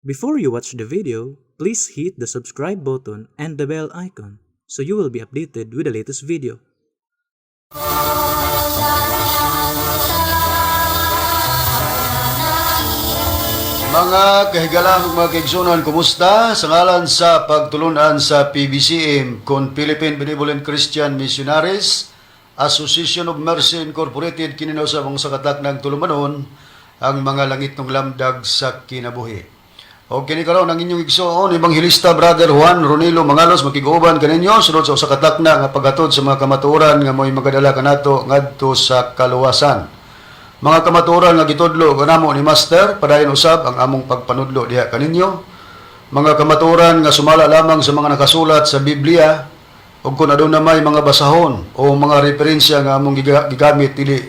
Before you watch the video, please hit the subscribe button and the bell icon so you will be updated with the latest video. Mga kahigalang ug mga kaigsunan, kumusta? Sa ngalan sa pagtulunan sa PBCM, kon Philippine Benevolent Christian Missionaries Association of Mercy Incorporated, kini sa mga sakatak ng tulumanon ang mga langit ng lamdag sa kinabuhi. O kini karon ang inyong igsoon, Ebanghelista Brother Juan Ronilo Mangalos, makig-uban kaninyo sulod sa usa ka takna nga paghatod sa mga kamatuoran nga mo'y magadala kanato ngadto sa kaluwasan. Mga kamatuoran nga gitudlo kanamo ni Master, padayon usab ang among pagpanudlo diha kaninyo. Mga kamatuoran nga sumala lamang sa mga nakasulat sa Biblia ug kung aduna may mga basahon o mga referensya nga among gigamit dili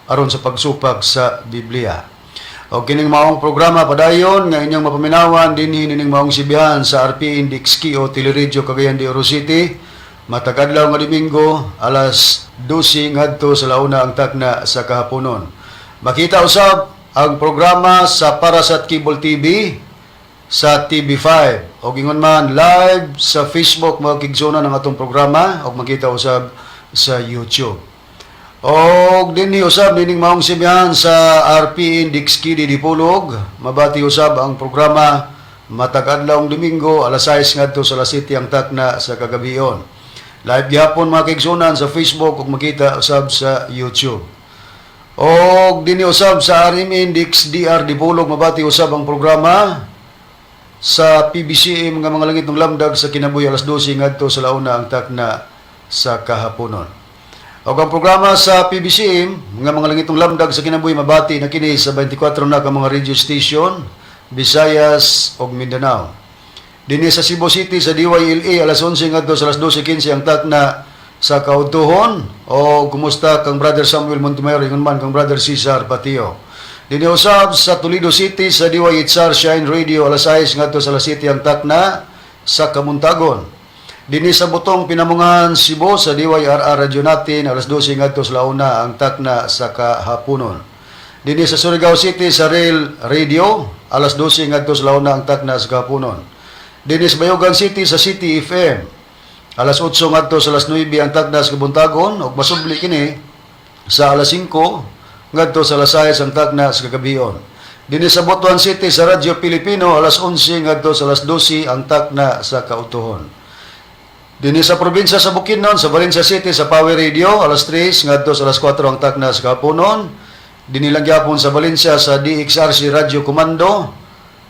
aron sa pagsupak sa Biblia. O kining maong programa padayon nga inyong mapaminawan dinhi nining maong sibihan sa RP Index o Teleradyo Cagayan de Oro City matag adlaw nga Domingo, alas 12 ngadto sa launa ang takna sa kahaponon. Makita usab ang programa sa Parasat Cable TV sa TV5 o ingon man live sa Facebook, mga kaigsuonan, ang atong programa og makita usab sa YouTube. Og dinhi usab nining maong sibihan sa RP Index Kidi Dipolog, mabati usab ang programa matag adlaw Domingo, alas 6 ngadto sa alas 7 ang takna sa kagabion. Live gihapon, mga kaigsuonan, sa Facebook ug makita usab sa YouTube. Og dinhi usab sa RM Index DR Dipolog mabati usab ang programa sa PBCM nga mga langit ng lamdag sa kinabuhi, alas 12 ngadto sa launa ang takna sa kahaponon. Og ang programa sa PBCM nga mga langitong lamdag sa kinabuhi mabati na kini sa 24 na ka mga radio station, Visayas ug Mindanao. Dinhi sa Cebu City sa DYLA, alas 11 ngadto sa alas 12:15 ang takna sa kaudtuhon, o kumusta kang Brother Samuel Montemayor, ingon man kang Brother Cesar Patio. Dinhi usab sa Toledo City sa DYHR Shine Radio, alas 6 ngadto sa alas 7 ang takna sa Kamuntagon. Dinhi sa Butong, Pinamungahan, Cebu sa DYRR Radio natin, alas 12 ngadto sa launa ang takna sa kahaponon. Dinhi sa Surigao City sa Rail Radio, alas 12 ngadto sa launa ang takna sa kahaponon. Dinhi sa Bayugan City sa City FM, alas 8 ngadto sa alas 9 ang takna sa kabuntagon ug masubli kini sa alas 5 ngadto sa alas 6 ang takna sa kagabion. Dinhi sa Butuan City sa Radyo Pilipino, alas 11 ngadto sa alas 12 ang takna sa kautuhon. Dinhi sa probinsya sa Bukidnon, sa Valencia City, sa Power Radio, alas 3 ngadto sa alas 4 ang takna sa kahaponon. Dinhi lang gyapon sa Valencia sa DXRC Radio Comando,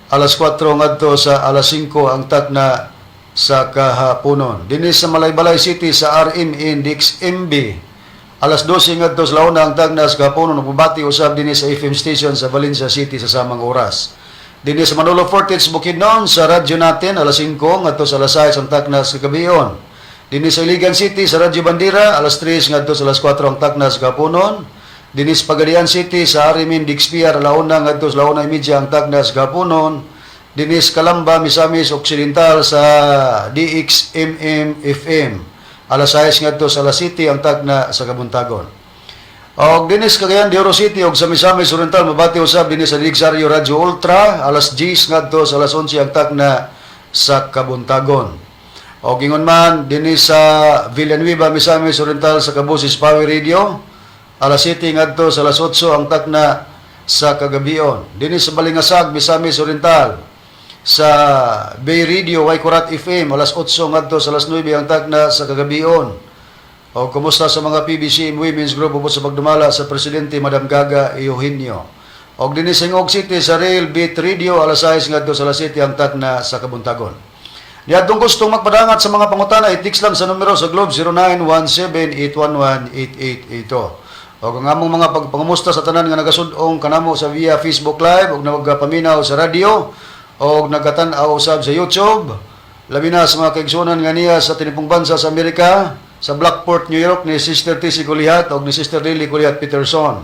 alas 4 ngadto sa alas 5 ang takna sa kahaponon. Dinhi sa Malaybalay City sa RMN DXMB, alas 12 ngadto sa launa ang takna sa kahaponon ug mabati usab dinhi sa FM station sa Valencia City sa samang oras. Dinhi sa Manolo Fortich, Bukidnon sa radyo natin, alas 5 ngadto sa alas 6 ang takna sa gabion. Dinhi sa Iligan City sa Radyo Bandera, alas 3 ngadto sa alas 4 ang takna sa kahaponon. Dinhi sa Pagadian City sa RMN DXPR, alauna ngadto sa 1:30 ang takna sa kahaponon. Dinhi sa Calamba, Misamis Occidental sa DXMM FM, alas 6 ngadto sa alas 7 ang takna sa kabuntagon. Og dinhi sa Cagayan de Oro City og sa Misamis Oriental mabati usab dinhi sa DXRU Radyo Ultra, alas 10 ngadto sa alas 11 ang takna sa kabuntagon. Og ingon man dinhi sa Villanueva, Misamis Oriental sa Kabusis Power Radio, alas 7 ngadto sa alas 8 ang takna sa kagabion. Dinhi sa Balingasag, Misamis Oriental sa Bay Radio Waikurat FM, alas 8 ngadto sa alas 9 ang takna sa kagabion. O kumusta sa mga PBC Women's Group ubos sa pagdumala sa Presidente Madam Gaga Eugenio. Og dinhi sa Gingoog City sa Rail Beat Radio, alas 6 ngadto sa alas 7 ang takna sa kabuntagon. Niadtong gustong magpadangat sa mga pangutana, i-text lang sa numero sa Globe 0917-811-8882. Og ang among mga pagpangamusta sa tanan nga nagasud-ong kanamo sa via Facebook Live og nagapaminaw sa radyo og nagatan-aw usab sa YouTube. Labi na sa mga kaigsuonan nga niya sa tinipong bansa sa Amerika, sa Blackport, New York ni Sister Tissy Kulihat og ni Sister Lily Kulihat Peterson.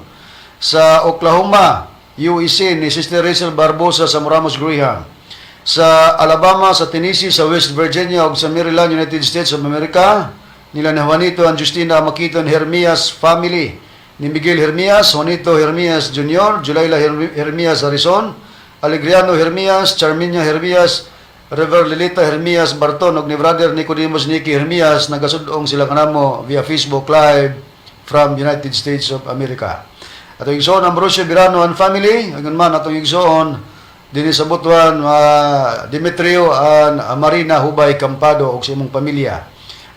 Sa Oklahoma, USA ni Sister Rachel Barbosa sa Moramos Graham. Sa Alabama, sa Tennessee, sa West Virginia ug sa Maryland, United States of America, nila na Juanito and Justina Makiton Hermias family, ni Miguel Hermias, Juanito Hermias Jr., Julayla Hermias Harrison, Alegriano Hermias, Charminia Hermias, Rever Lilita Hermias Barton ug ni Brother Nicodemus Nicky Hermias, nagasud-ong sila kanamo via Facebook Live from United States of America. Atong igsoon Ambrosio Birano and family, ingon man atong igsoon dinhi sa Butuan, Demetrio and Marina Hubay Campado ug sa imong pamilya.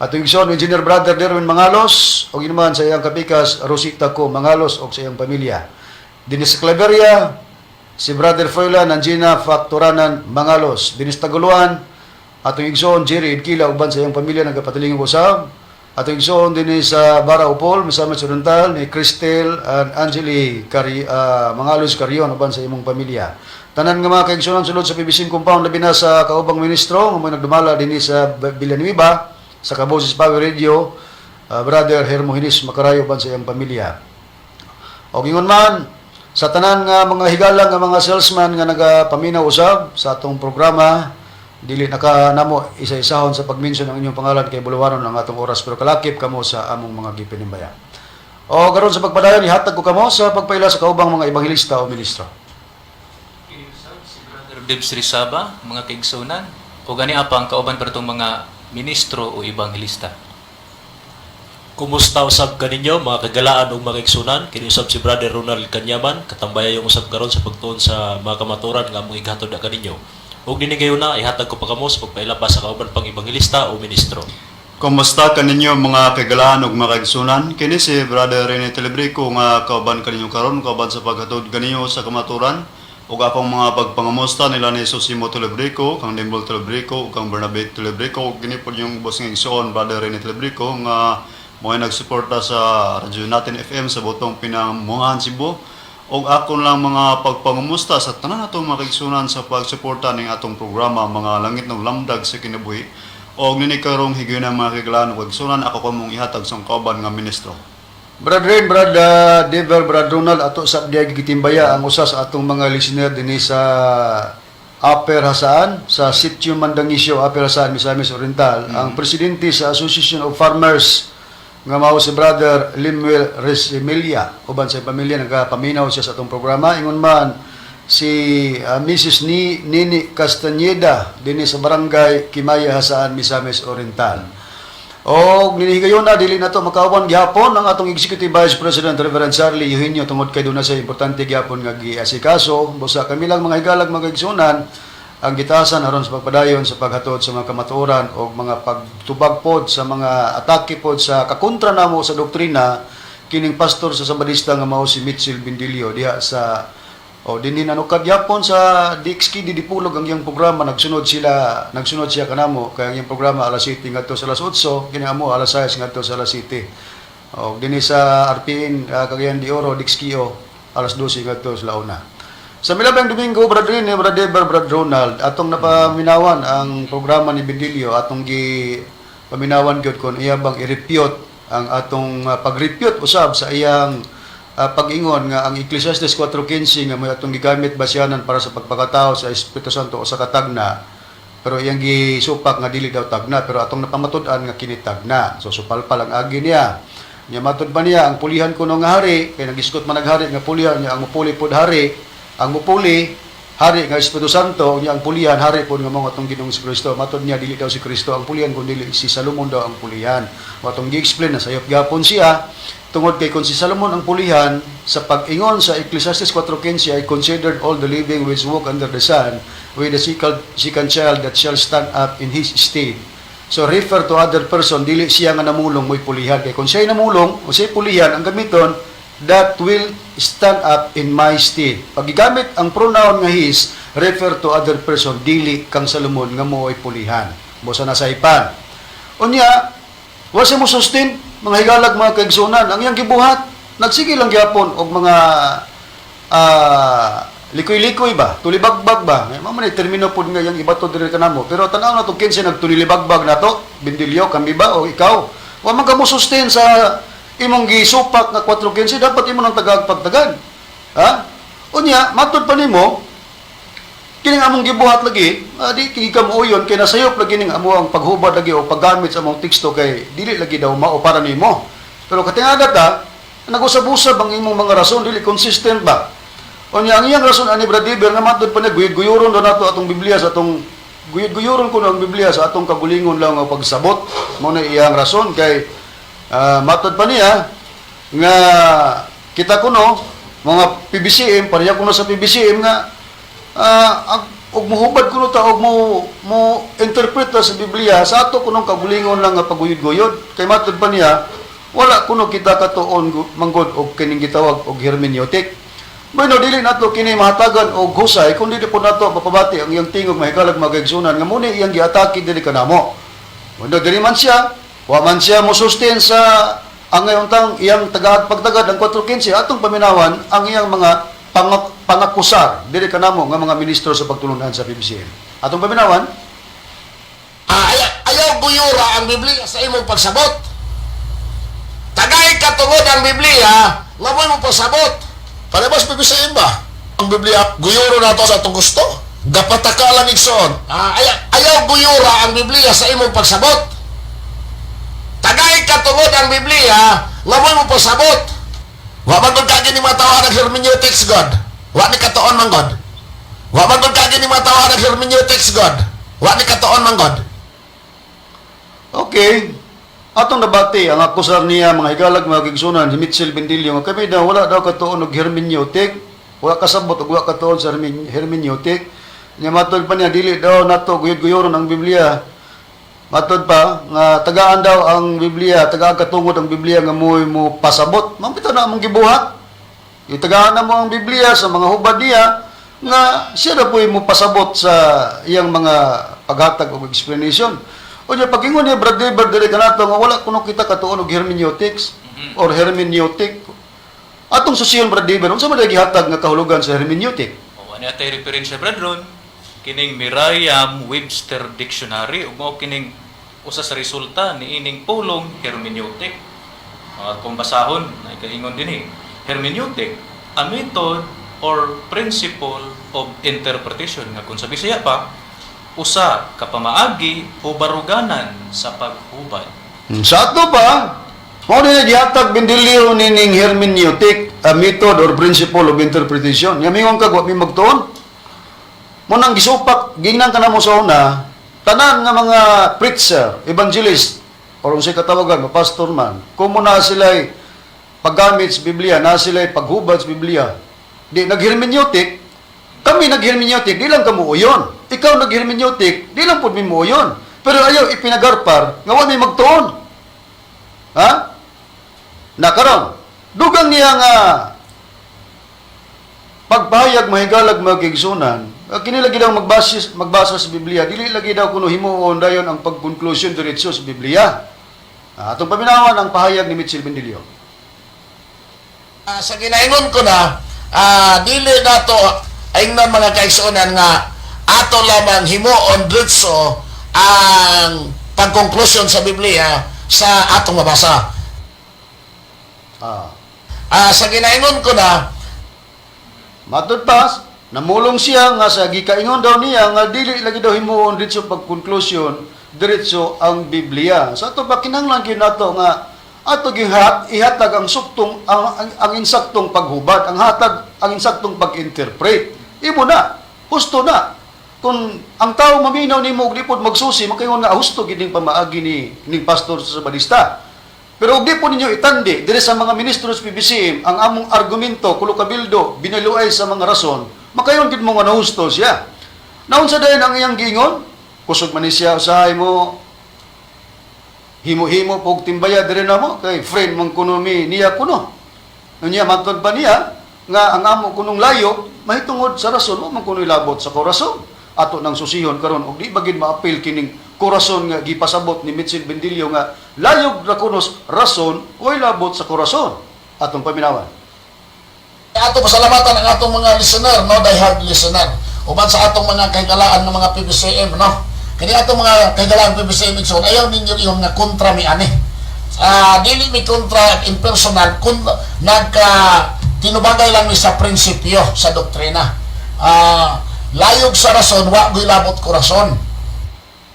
Atong igsoon Engineer Brother Derwin Mangalos ug ingon man sa iyang kapikas Rosita Co Mangalos ug sa iyang pamilya. Dinhi sa Claveria, si Brother Froilan and Gina Factoranan Mangalos. Dinhi sa Taguluan, atong igsoon Jerry Idkila uban sa iyang pamilya nagapatilingon usab. Atong igsoon dinhi sa Bara Upol, Misamis Oriental, ni Cristel and Angeli Cari, Mangalos Carion uban sa imong pamilya. Tanan nga mga kaigsuonan sulod sa PBC compound, labi na sa kaubang ministro nga mo nagdumala dinhi sa Villanueva sa Kaboses Power Radio, Brother Hermogenes Macarayo uban sa iyang pamilya. O ingon man sa tanan nga mga higala nga mga salesman nga nagapaminaw usab sa atong programa, dili naka namo isa-isahon sa pag-mention ang inyong pangalan kay bulawanon ang atong oras, pero kalakip kamo sa among mga gipinimbaya. O karon, sa pagpadayon, ihatag ko kamo sa pagpaila sa kaubang mga ebanghelista o ministro. Si Brother Debs Rizaba, mga kaigsunan, o gani apa ang kauban pa itong mga ministro o ebanghelista. Kumusta usab kaninyo, mga kagalaan ug mga igsunan? Kini usab si Brother Ronald Kanyaman, katambayayon usab karon sa pagtuon sa mga kamaturan nga among igatod na kaninyo. Ug dinhi na ihatag ko pa kamo sa pagpaila pa sa kauban pang ebanghelista o ministro. Kumusta kaninyo, mga kagalaan ug mga kaigsunan? Kini si Brother Rene Telebrico nga kauban kaninyo karon, kauban sa paghatod kaninyo sa kamaturan, ug akong mga pagpangamusta nila ni Susimo Telebrico, kang Dimbol Telebrico ug kang Bernabe Telebrico, ug kini pod yung boss nga igsoon Brother Rene Telebrico nga mo'y nagsuporta sa radyo natin FM sa Botong Pinamungahan, Cebu, ug akon lang mga pagpangumusta sa tanan natong mga kaigsunan sa pagsuporta ning atong programa, Mga Langit ng Lamdag sa Kinabuhi. Og nini karong higayon, mga kagalaan ug kaigsunan, ako kamong ihatag sa kauban nga ministro. Brad Ren, Brad Dever, Brad Ronald, ato sa diay gitimbaya ang usa sa atong mga listener dinhi sa Upper Jasaan, sa Sitio Mandangisyo, Upper Jasaan, Misamis Oriental, ang presidente sa Association of Farmers nga mao si Brother Limuel Resemilia uban sa pamilya, nagapaminaw siya sa atong programa. Ingon man si Mrs. Ni Nini Castañeda dinhi sa Barangay Kimaya, Jasaan, Misamis Oriental. O ninihigayon na dili nato makauban gihapon ang atong Executive Vice President Reverend Charlie Eugenio tungod kay duna sa importante gihapon nga giasikaso. Busa kami lang, mga higalag, mga igsunan, ang gitasan aron sa pagpadayon sa paghatod sa mga kamatuoran o mga pagtubag pod sa mga atake pod sa kakontra namo sa doktrina kining pastor sa Sabadista nga mao si Mitchell Bindilio diha sa o dinhi nanukad yapon sa DXK Dipulog ang iyang programa. Nagsunod sila, nagsunod siya kanamo kay ang iyang programa alas 7 ngadto sa alas 8, kini amo alas 6 ngadto sa alas 7. O dinhi sa RPN Cagayan de Oro DXKO alas 12 ngadto sa launa. Sa milabang Domingo, Brad Rene, Brad Eber, Brad Ronald, atong napaminawan ang programa ni Bidilio, atong gi paminawan gyud kon iya bang i-refute ang atong pag-refute usab sa iyang pag-ingon nga ang Ecclesiastes 4:15 nga may atong gigamit basyanan para sa pagpakatao sa Espiritu Santo o sa katagna, pero iyang gisupak nga dili daw tagna, pero atong napamatud-an nga kini tagna. So supalpal ang agi niya. Nya matud pa niya ang pulihan kuno nga hari kay nagisgot man naghari nga pulihan niya, ang mupuli pod hari, ang mupuli hari nga Espiritu Santo, nya ang pulihan hari pod nga mao atong Ginoong Kristo. Matod niya dili daw si Kristo ang pulihan kun dili si Salomon daw ang pulihan. Mao atong gi-explain na sayop gyapon siya tungod kay kung si Salomon ang pulihan sa pag-ingon sa Ecclesiastes 4:15, "I considered all the living which walk under the sun, with the second child that shall stand up in his stead." So refer to other person, dili siya nga namulong mo'y pulihan. Kay kung siya'y namulong o siya'y pulihan, ang gamiton, "that will stand up in my stead." Pag gigamit ang pronoun nga "his", refer to other person, dili kang Salomon nga mo'y pulihan. Busa nasaypan. Unya, wa siya mo sustain, mga higalag, mga kaigsunan, ang iyang gibuhat, nagsige lang gyapon og mga likoy-likoy ba, tulibagbag ba? Mao man ay termino pod nga iyang ibato diri kanamo. Pero tan-aw na to, kinsa nagtulibagbag nato, Bindilyo, kami ba o ikaw? Wa man ka mo sustain sa imong gisupak nga 4:15, dapat imo nang tagag pagtagad. Ha? Unya, matud pa nimo, kining among gibuhat lagi, di kay ka muuyon kay nasayop lagi ning amo ang paghubad lagi o paggamit sa among teksto kay dili lagi daw mao para nimo. Pero katingada ta, nag-usab-usab ang imong mga rason, dili consistent ba? Unya ang iyang rason ani, Brad Eber, nga matod pa niya guyod-guyuron daw nato atong Biblia sa atong guyod-guyuron kuno ang Biblia sa atong kagulingon lang nga pagsabot. Mao na iyang rason kay matod pa niya nga kita kuno mga PBCM, pareha kuno sa PBCM nga og muhubad kuno ta og mo mo interpret ta sa Biblia sa ato kunong kagulingon lang nga paguyod-guyod, kay matod pa niya wala kuno kita katuon manggod og kining gitawag og hermeneutic. Bueno, dili nato kini mahatagan og husay kung dili po nato mapabati ang iyang tingog, mahikalag, mga kaigsunan, nga muni iyang giatake dili kanamo. Bueno, dili man siya, wa man siya mo sustain sa ang ngayon tang iyang tagad pagtagad ang 4:15. Atong paminawan ang iyang mga pangakusar dili kanamo nga mga ministro sa pagtulunan sa PBCM. Atong paminawan. Ayaw, ayaw guyura ang Biblia sa imong pagsabot. Tagay katungod ang Biblia nga mo imong pagsabot. Parehas PBCM ba? Ang Biblia, guyuro nato sa atong gusto. Gapataka lang, igsoon. Ayaw, ayaw guyura ang Biblia sa imong pagsabot. Tagay katungod ang Biblia nga mo imong pagsabot. Wa man gud kagi ni mga tawo ng hermeneutics God. Wa ni katuon man God. Wa man gud kagi ni mga tawo ng hermeneutics God. Wa ni katuon man God. Okay. Atong nabati ang akusar niya, mga higalag, mga kaigsunan, si Mitchell Bendillo, nga kami daw wala daw katuon og hermeneutic, wala kasabot og wala katuon sa hermeneutic. Nya matod pa niya dili daw nato guyod-guyoron ang Biblia. Matod pa nga tagaan daw ang Biblia, tagaan katungod ang Biblia nga mo'y mo pasabot. Mao bitaw na among gibuhat. Itagaan na mo ang Biblia sa mga hubad niya nga siya na po'y mo pasabot sa iyang mga paghatag og explanation. O niya pag-ingon niya, Brad Weber, dili kanato nga wala kuno kita katuon og hermeneutics or hermeneutic. Atong susiyon, Brad Weber, unsa man gihatag nga kahulugan sa hermeneutic? O ani atay referensya, Brad Ron, kining Merriam-Webster Dictionary ug mao kining usa sa resulta niining pulong hermeneutic. Kung basahon na ikaingon dinhi, hermeneutic, a method or principle of interpretation, nga kung sa Bisaya pa, usa ka pamaagi o baruganan sa paghubad. Sa ato pa, mao ni gihatag Bendilio nining hermeneutic, a method or principle of interpretation. Nga mingon kag wa mi magtuon. Mo nang gisupak, gingnan ka na mo sa una, tanan nga mga preacher, evangelist, or unsay katawagan, pastor man, kung mo na sila'y paggamit sa Biblia, na sila'y paghubad sa Biblia, di naghermeneutic, kami naghermeneutic, di lang kamo uyon. Ikaw naghermeneutic, di lang pud mi muuyon. Pero ayaw ipinagarpar, nga wa mi magtuon. Ha? Nakaron, dugang niya nga pagpahayag, mahigalag, mga kaigsunan, kini lagi daw magbasa sa Biblia, dili lagi daw kuno himuon dayon ang pagkonklusyon diretso sa Biblia. Atong paminawan ang pahayag ni Mitchell Bendilio. Sa ginaingon ko na, dili nato ingnon, mga kaigsuonan, nga ato lamang himuon diretso ang pagkonklusyon sa Biblia sa atong mabasa. Sa ginaingon ko na, Matod pa, namulong siya nga sa gikaingon daw niya nga dili lagi daw himuon diretso pagkonklusyon diretso ang Biblia. Sa ato pa, kinahanglan gyud nato nga ato gihat ihatag ang suktong ang insaktong paghubad, ang hatag ang insaktong pag-interpret. Imo na, husto na. Kung ang tao maminaw nimo og di pod magsusi, makaingon nga, "Ah, husto gid ning pamaagi ni ning pastor sa Balista." Pero og di po ninyo itandi diri sa mga ministro sa PBCM ang among argumento kulo kabildo binaluay sa mga rason, makayon gid mo nga nahusto siya. Naunsa dayon ang iyang giingon? Kusog man ni siya usahay mo himo-himo pog timbaya diri namo kay friend man kuno mi niya kuno. Unya matod pa niya nga ang amo kunong layo mahitungod sa rason, wa man kuno'y labot sa korason. Ato nang susihon karon og di ba gid maapil kining korason nga gipasabot ni Mitchell Bendilio nga layog ra kuno rason, way labot sa korason. Atong paminawan. Ato pasalamatan ang atong mga listener, no, die-hard listener. Uban sa atong mga kahigalaan ng mga PBCM, no. Kini atong mga kahigalaan PBCM, igsoon, ayaw ninyo yung nga kontra mi ani. Dili mi kontra in personal, kun nagka tinubagay lang mi sa prinsipyo, sa doktrina. Layog sa rason, wa goy labot korason.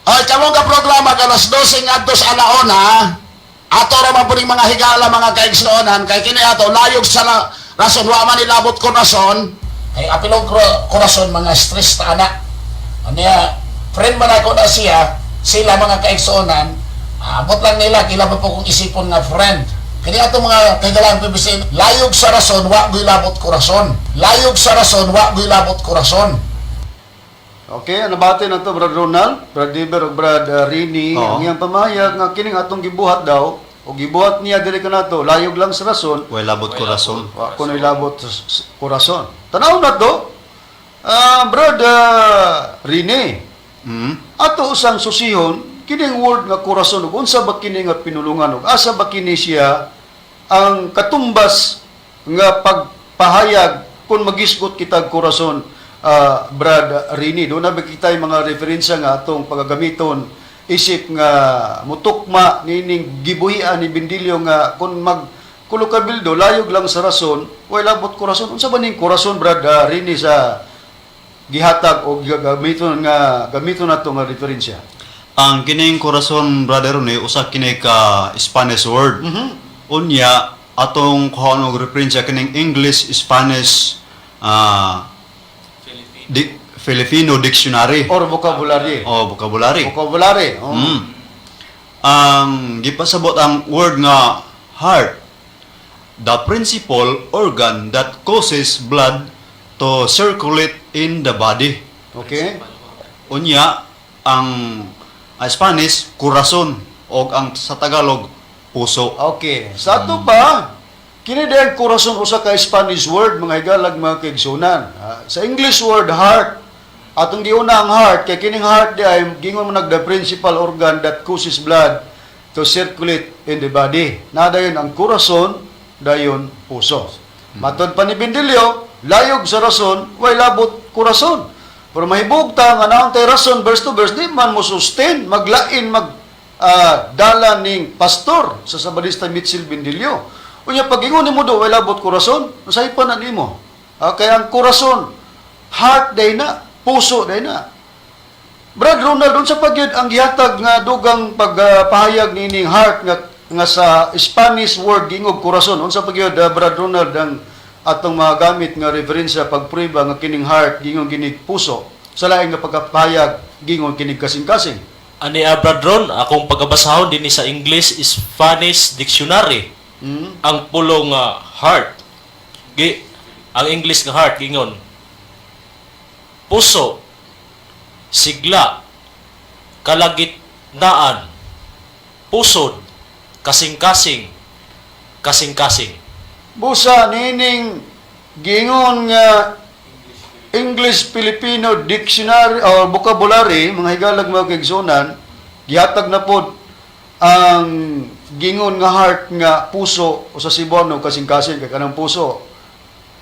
Ay, kamo nga programa alas 12 ngadto sa alauna, ato ra man po ning mga higala, mga kaigsuonan, kay kini ato layog sa rason, wa man ilabot ko rason. Kay apilong korason mga stress ta ana. Anya, friend man ako na siya, sila mga kaigsuonan, abot lang nila kila pa po kong isipon nga friend. Kini ato mga kahigalaan PBC, layog sa rason, wa goy labot korason. Layog sa rason, wa goy labot korason. Okay, ano bate na to, Brad Ronald, Brad Diber ug Brad Rini, Oo. ang iyang pamahayag nga kining atong gibuhat daw o gibuhat niya diri kanato, layog lang sa rason, Way labot korason. wa kuno'y labot sa korason. Tanaw na to. Brad Rini, ato usang susihon kining word nga korason ug unsa ba kini nga pinulungan ug asa ba kini siya ang katumbas nga pagpahayag kung magisgot kitag korason, Brad Rini? Doon na ba kita'y mga referensya nga atong pagagamiton isip nga mutukma nining gibuhian ni Bindilyo nga kung mag kulokabildo, layog lang sa rason, way labot korason? Unsa ba ning korason, Brad Rini, sa gihatag o gamiton nga gamiton nato nga referensya? Ang kining korason, Brother Ronnie, usa kini ka Spanish word. Unya atong kuhaon og referensya kining English Spanish Filipino. Filipino dictionary or vocabulary. O vocabulary. Vocabulary. Oh. Ang gipasabot ang word nga heart, the principal organ that causes blood to circulate in the body. Unya ang Spanish corazon og ang sa Tagalog puso. Okay. Sa ato pa, kini dahil korason usa ka Spanish word, mga higalag, mga kaigsunan. Sa English word heart, atong giuna ang heart kay kining heart di ay gingon mo nag the principal organ that causes blood to circulate in the body. Na dayon ang korason, dayon puso. Matod pa ni Bindilyo, layog sa rason, way labot korason. Pero mahibog ta nga naon tay rason verse to verse, di man mo sustain, maglain mag dala ning pastor sa Sabadista Mitchell Bindilyo. Unya pag ingon nimo do way labot korason, usay pa na nimo. Kay ang korason, heart day na, puso day na. Brad Ronald, unsa pa gyud ang gihatag nga dugang pagpahayag niining heart nga nga sa Spanish word gingog korason? Unsa pa gyud, Brad Ronald, ang atong mga gamit nga referensya pagprueba nga kining heart gingon ginig puso sa laing nga pagkapahayag gingon kinig kasing-kasing? Ani Brad Ron, akong pagkabasahon dinhi sa English Spanish Dictionary. Ang pulong nga heart. Gi ang English nga heart gingon puso, sigla, kalagitnaan, pusod, kasing-kasing, kasing-kasing. Busa nining gingon nga English Filipino Dictionary or vocabulary, mga higalag, mga kaigsunan, gihatag na pod ang gingon nga heart nga puso o sa Cebuano kasing-kasing, kay kanang puso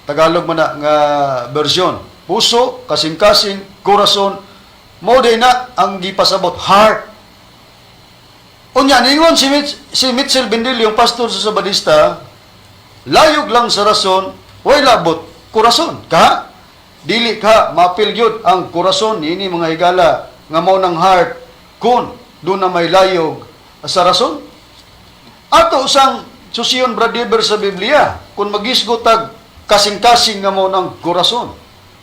Tagalog man na nga version, puso, kasing-kasing, corazon, mo day na ang gipasabot heart. Unya ningon si Mitchell Bendil, yung pastor sa Sabadista, layog lang sa rason, way labot kurason. Ka? Dili ka mapil gyud ang kurason niini, mga higala, nga mao ng heart kun doon na may layog sa rason. Ato usang susiyon, Brad Eber, sa Biblia kung magisgo tag kasing-kasing nga mao ng kurason.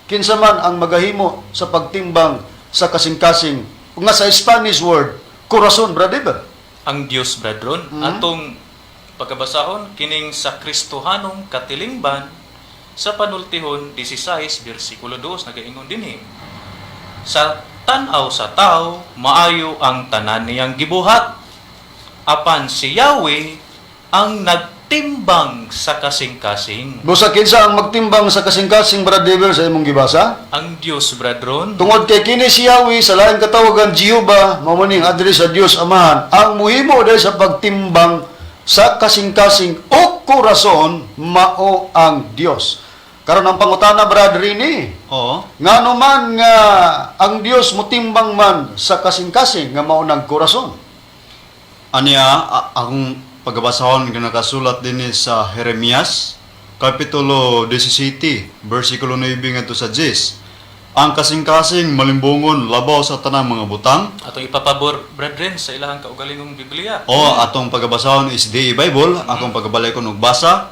Kinsa man ang magahimo sa pagtimbang sa kasing-kasing nga sa Spanish word corazon, Brad Eber? Ang Dios, Brad Ron. Atong pagkabasahon kining sa Kristohanong katilingban sa Panultihon 16 bersikulo 2, nagaingon dinhi: "Sa tan-aw sa tao, maayo ang tanan niyang gibuhat, apan si Yahweh ang nagtimbang sa kasing-kasing." Busa kinsa ang magtimbang sa kasing-kasing, Brad Eber, sa imong gibasa? Ang Dios, Brad Ron. Tungod kay kini si Yahweh, sa laing katawagan Jehovah, mao man ning address sa Dios Amahan, ang muhimo dahil sa pagtimbang sa kasing-kasing o korason mao ang Dios. Karon ang pangutana, Brad Rini, ngano man nga ang Dios motimbang man sa kasing-kasing nga mao nang korason? Aniya, akong pagabasahon nga nakasulat dinhi sa Jeremias kapitulo 17 bersikulo 9 ngadto sa 10. Ang kasing-kasing malimbongon labaw sa tanang mga butang. Atong ipapabor, brethren, sa ilahang kaugalingong Biblia. O atong pagabasahon is the Bible, akong pagabalay ko og basa.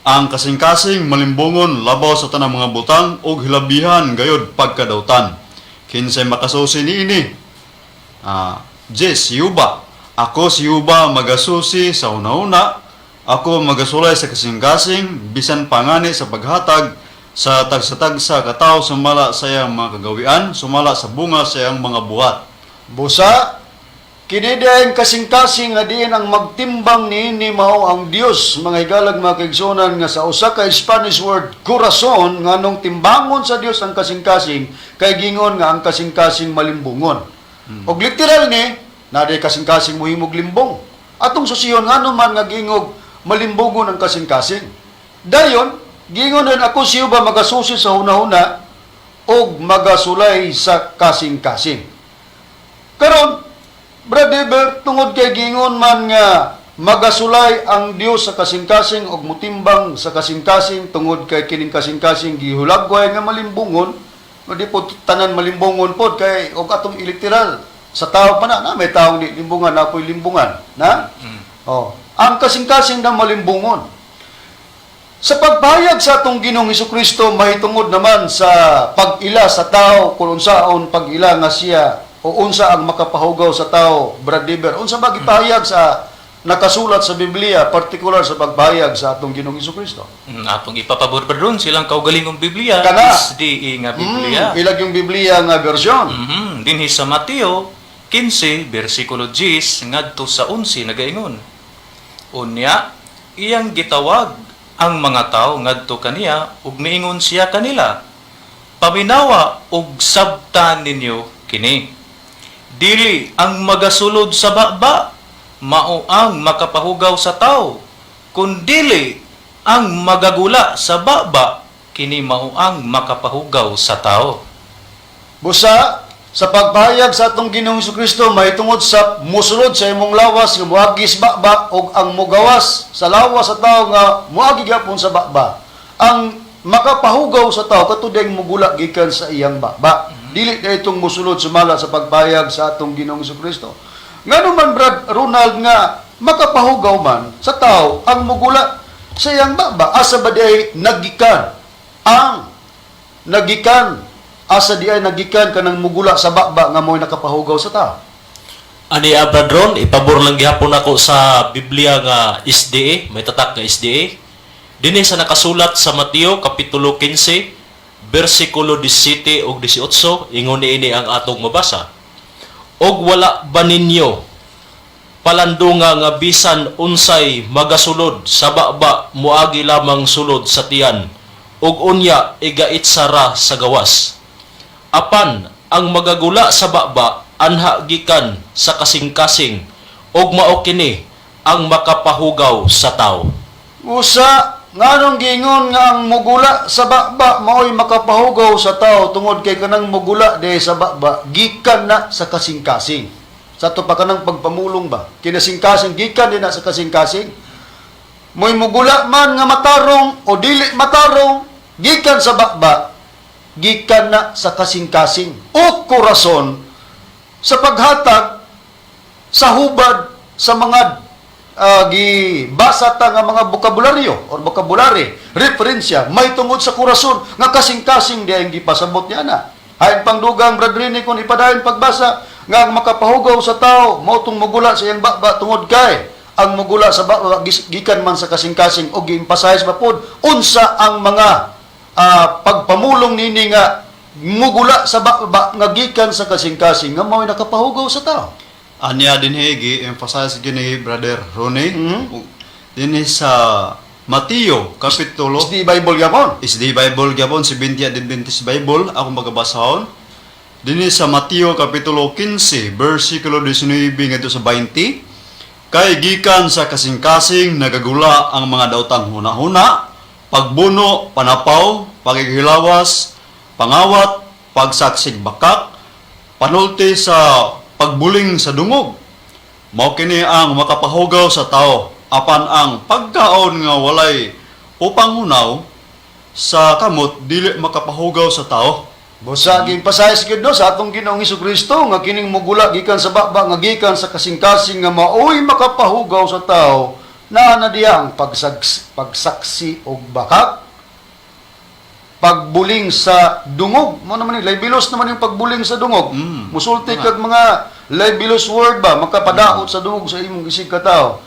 Ang kasing-kasing malimbungon labaw sa tanang mga butang ug hilabihan gayod pagkadawtan. Kinsay makasusi niini? Jess, Yuba. Ako si Yuba magasusi sa una-una. Ako magasulay sa kasing-kasing bisan pangani sa paghatag sa tagsa-tagsa katawo sumala sa iyang mga kagawian, sumala sa bunga sa iyang mga buhat. Busa, kini diay kasing-kasing nga diin ang magtimbang niini mao ang Dios, mga higalag, mga kaigsuonan, nga sa usa ka Spanish word corazon, nganong timbangon sa Dios ang kasing-kasing? Kay gingon nga ang kasing-kasing malimbungon. Og literal ni na kasing-kasing mohimog limbong. Atong susiyon, ngano man nga giingog malimbungon ang kasing-kasing? Dayon gingon din, "Ako si Jehova magasusi sa hunahuna og magasulay sa kasing-kasing." Karon, Brother Bert, tungod kay gingon man nga magasulay ang Dios sa kasing-kasing og mutimbang sa kasing-kasing, tungod kay kining kasing-kasing gihulagway nga malimbungon, o di po tanan malimbungon pod, kay og atong iliteral sa tao pa na, na may taong di limbungan, na po'y limbungan na. Oh, ang kasing-kasing na malimbungon. Sa pagpahayag sa atong Ginoong Kristo mahitungod naman sa pag-ila sa tao, kung unsaon pag-ila nga siya o unsa ang makapahugaw sa tao, Brad Dever, unsa ba gipahayag sa nakasulat sa Biblia, partikular sa pagpahayag sa atong Ginoong Kristo? Atong ipapabor pa ron silang kaugalingong Biblia, Kana. SDE nga Biblia. Ilag yung Biblia nga version. Dinhi sa Mateo 15 bersikulo 10 ngadto sa 11 nagaingon. Unya iyang gitawag ang mga tawo ngadto kaniya ug miingon siya kanila, "Paminawa ug sabta ninyo kini. Dili ang magasulod sa baba mao ang makapahugaw sa tawo, kundili ang magagula sa baba kini mao ang makapahugaw sa tao." Busa, sa pagpahayag sa atong Ginoong Kristo mahitungod sa musulod sa imong lawas nga moagi sa baba ug ang mugawas sa lawas sa tao nga moagi gyapon sa baba. Ang makapahugaw sa tao kato ding mugula gikan sa iyang baba. Dili na itong musulod sumala sa pagpahayag sa atong Ginoong Kristo. Ngano man, Brad Ronald, nga makapahugaw man sa tao ang mugula sa iyang baba? Asa ba diay nagikan ang nagikan asa di ay nagikan kanang mugula sa baba nga mo'y nakapahugaw sa tao? Ani, Brad Ron, ipabor lang gihapon ako sa Biblia nga SDA, may tatak nga SDA. Dinhi sa nakasulat sa Mateo kapitulo 15 bersikulo 17 ug 18, ingon niini ang atong mabasa. "Og wala ba ninyo palandunga nga bisan unsay magasulod sa baba muagi lamang sulod sa tiyan ug unya igaitsa ra sa gawas? Apan ang magagula sa baba anha gikan sa kasing-kasing, ug mao kini ang makapahugaw sa tawo." Usa, nganong giingon nga ang mugula sa baba mao'y makapahugaw sa tao? Tungod kay kanang mugula de sa baba gikan na sa kasing-kasing. Sa ato pa kanang pagpamulong ba, kinasing-kasing, gikan din na sa kasing-kasing. Mo'y mugula man nga matarong o dili matarong gikan sa baba, gikan na sa kasing-kasing o korason sa paghatag sa hubad sa mga gibasa ta nga mga bokabularyo or vocabulary, referensya, may tungod sa kurason nga kasing-kasing di ang gipasabot niya na. Hain pangdugang, Brad Rini, kung ipadayon pagbasa nga ang makapahugaw sa tao mao tong mugula sa iyang baba, tungod kay ang mugula sa baba gikan man sa kasing-kasing, o gi-emphasize pa pod unsa ang mga pagpamulong nini nga mugula sa baba nga gikan sa kasing-kasing nga mao'y nakapahugaw sa tao. Anya dinhi gi-emphasize gini Brother Ronnie dinhi sa Mateo kapitulo Is the Bible gyapon. Is the Bible gyapon, Seventh Adventist Bible akong pagabasahon. Dinhi sa Mateo kapitulo 15 bersikulo 19 ngadto sa 20: "Kay gikan sa kasing-kasing nagagula ang mga daotang hunahuna, pagbuno, panapaw, paghihilawas, pangawat, pagsaksig bakak, panulti sa pagbuling sa dungog. Mao kini ang makapahugaw sa tao, apan ang pagkaon nga walay upanghunaw sa kamot dili makapahugaw sa tao." Busa, gi-emphasize gyud, no, sa atong Ginoong Kristo nga kining mugula gikan sa baba nga gikan sa kasing-kasing nga maoy makapahugaw sa tao. Naa na diya ang pagsaksi og bakak, pagbuling sa dungog. Mao naman ni libelous naman yung pagbuling sa dungog. Musulti kag mga libelous word ba, makapadaot sa dungog sa imong isig katao.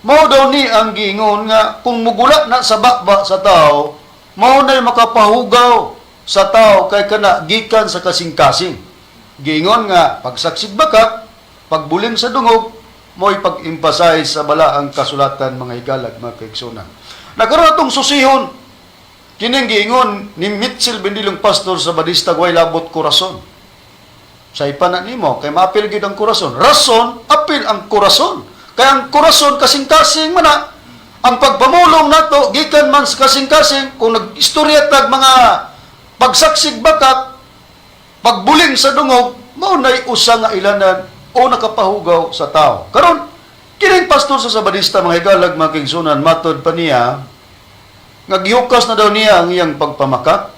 Mao daw ni ang giingon nga kung mugula na sa bakba sa tao, mao na'y makapahugaw sa tao kay kana gikan sa kasing-kasing. Giingon nga pagsaksig bakak, pagbuling sa dungog, mo'y pag-emphasize sa balaang kasulatan, mga higalag, mga kaigsunan. Nagkaroon atong susihon kining giingon ni Mitchell Bendilong, pastor sa Badista, way labot kurason. Sa ipana nimo kay maapil gyud ang kurason. Rason, apil ang kurason. Kay ang kurason kasing-kasing man na. Ang pagpamulong nato gikan man sa kasing-kasing. Kung nag-istorya tag mga pagsaksig bakak, pagbuling sa dungog, mao nay usa nga ilanan o nakapahugaw sa tao. Karon, kining pastor sa Sabadista, mga higalag, mga kaigsunan, matod pa niya nga gihukas na daw niya ang iyang pagpamakak.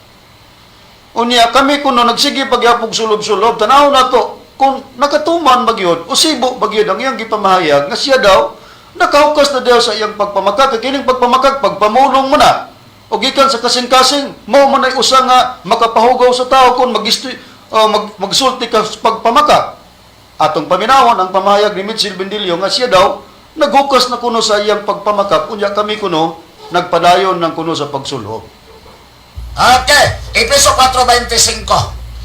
Unya kami kuno nagsige pagyapog sulob-sulob, tanaw nato kung nakatuman ba gyud o sibo ba gyud ang iyang gipamahayag nga siya daw nakahukas na daw sa iyang pagpamakak. Kay kining pagpamakak, pagpamulong mo na o gikan sa kasing-kasing, mao man ay usa nga makapahugaw sa tao kung magsulti ka sa pagpamakak. Atong paminawon ang pamahayag ni Mitchell Bendillo nga siya daw naghukas na kuno sa iyang pagpamakak, unya kami kuno nagpadayon ng kuno sa pagsulhob. Okay, Efeso 4:25.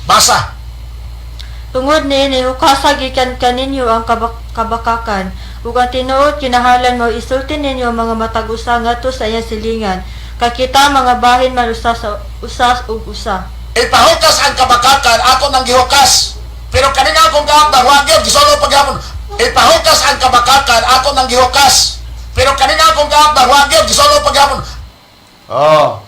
Basa. Tungod niini, hukasa gikan kaninyo ang kabakakan ug ang tinuod kinahanglan mao isulti ninyo ang mga matag usa ngadto sa iyang silingan, kay kita mga bahin man usa sa usa ug usa. Ipahukas ang kabakakan, ako nang gihukas. Pero kanina akong gaabang, wag yun, gisolo paghapon. Ipahukas ang kabakakan, ako nang gihukas. Pero kanina akong gaabang, wag yun, gisolo paghapon. Oh.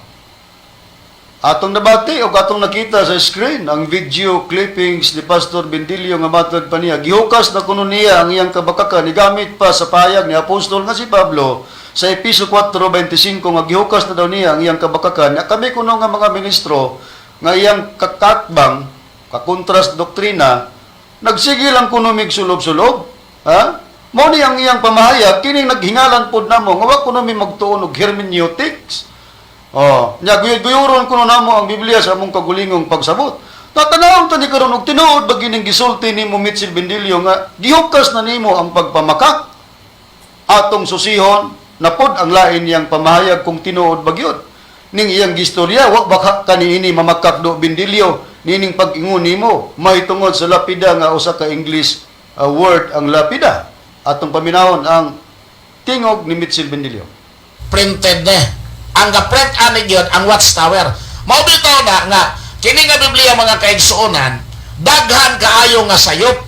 Atong nabati o atong nakita sa screen ang video clippings ni Pastor Bendilio nga matod pa niya gihukas na kuno niya ang iyang kabakakan, gigamit pa sa payag ni apostol nga si Pablo sa Episo 4:25 nga gihukas na daw niya ang iyang kabakakan. Kami kuno nga mga ministro nga iyang kakatbang kakontras doktrina, nagsige lang kuno mig sulob-sulob, ha. Mao ni ang iyang pamahayag, kining naghingalan pod namo nga wa kuno mi magtuon og hermeneutics. Oh, nya guyuron kuno namo ang Biblia sa among kagulingong pagsabot. Tatanawon ta ni karon og tinuod ba gining gisulti nimo, Mitchell Bendilio, nga gihukas na nimo ang pagpamakak. Atong susihon na pod ang lain niyang pamahayag kung tinuod ba gyud ning iyang gistorya. Wa baka kaniini mamakak do, Bendilio, nining pag-ingon nimo mahitungod sa lapida nga usa ka English word ang lapida? Atong paminawon ang tingog ni Mitchell Bendilio. Printed ne. Ang ga-print ani gyud ang Watchtower. Mao bitaw na nga kini nga Biblia, mga kaigsuonan, daghan kaayo nga sayop.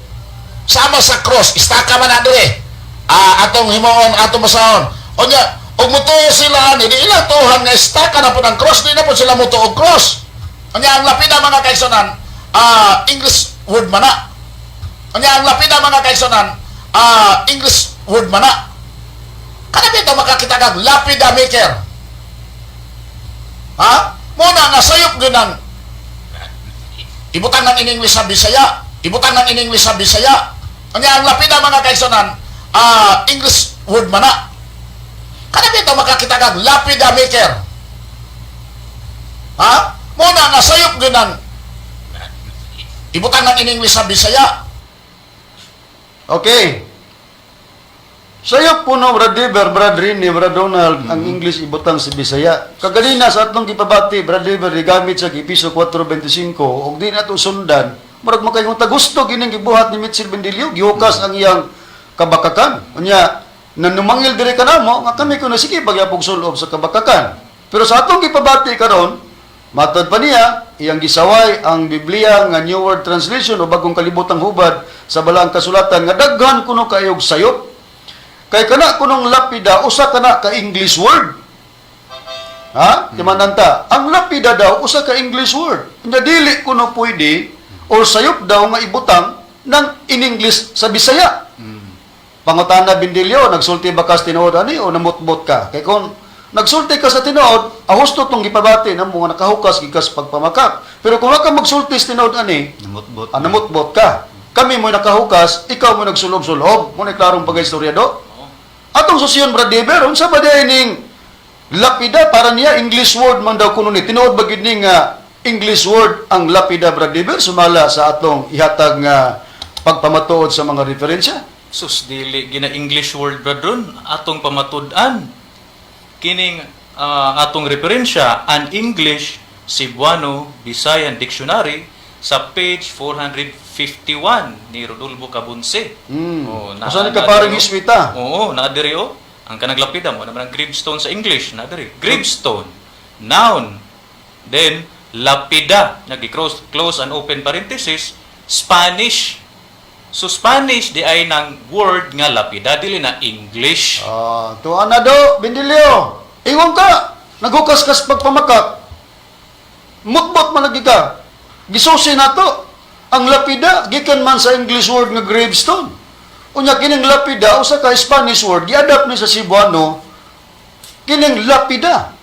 Sama sa cross, istaka man na dire. Ah, atong himuon, atong basahon. Unya, ug mutuo sila ani, di ilang tuhan nga istaka na po ng cross, di na po sila mutuo og cross. Unya ang lapida, mga kaigsuonan, English word man na. Unya ang lapida, mga kaigsuonan, English word man na. Kana bitaw makakita kag lapida maker. Ha? Muna nga sayop gyud ang ibutang ng in English sa Bisaya. Ibutang ng in English sa Bisaya. Unya ang lapida, mga kaigsuonan, English word man na. Kana bitaw makakita kag lapida maker. Ha? Muna nga sayop gyud ang ibutang ng in English sa Bisaya. Okay. Sayop po no, Brad Dever, Brad Rini, Brad Donald, ang English ibutang sa Bisaya. Kaganina sa atong gipabati, Brad Dever, gigamit sa Episo 4:25, ug di nato sundan, murag makaingon ta gusto gining gibuhat ni Mitchell Bendilio, gihukas ang iyang kabakakan. Unya, nanumangil diri kanamo nga kami kuno sige pagyapog sulob sa kabakakan. Pero sa atong gipabati karon, matod pa niya, iyang gisaway ang Biblia nga New World Translation o Bagong Kalibutang Hubad sa Balaang Kasulatan nga daghan kuno kaayog sayop. Kay kana kunong lapida usa kana ka English word. Ha? Timananta. Ang lapida daw usa ka English word. Nya dili kuno pwede or sayop daw nga ibutang ng in English sa Bisaya. Pangutana, Bindilyo, nagsulti ba ka sa tinuod ani o namutbot ka? Kay kung nagsulti ka sa tinuod, ahusto tong gipabati namo nga nakahukas gikas pagpamakak. Pero kung wa ka magsulti sa tinuod ani, Namutbot. ah, namutbot ka. Kami mo nakahukas, ikaw mo nagsulob-sulob. Mo na klarong pag-istorya do. Atong susiyon, Brad Deber, unsa ba diay ning lapida? Para niya English word man daw kuno ni. Tinuod ba gid ni nga English word ang lapida, Brad Deber, sumala sa atong ihatag nga pagpamatuod sa mga referensya? Sus, dili gina English word, Brad Ron. Atong pamatud-an kining atong referensya, an English Cebuano Visayan Dictionary sa page 451 ni Rodolfo Cabonce. Oh, Asa ni ka parang na- hiswita? Oo, naa diri oh. Ang kanang lapida mo naman ang gravestone sa English, naa diri. Gravestone, noun. Then lapida, nagi-close close and open parenthesis, Spanish. So Spanish di ay nang word nga lapida, dili na English. Ah, tuan na do, Bindilyo. Ingon ka, naghukas kas pagpamakak. Mutbot man lagi ka. Gisusi na to. Ang lapida gikan man sa English word nga gravestone. Unya kining lapida usa ka Spanish word giadapt ni sa Cebuano kining lapida.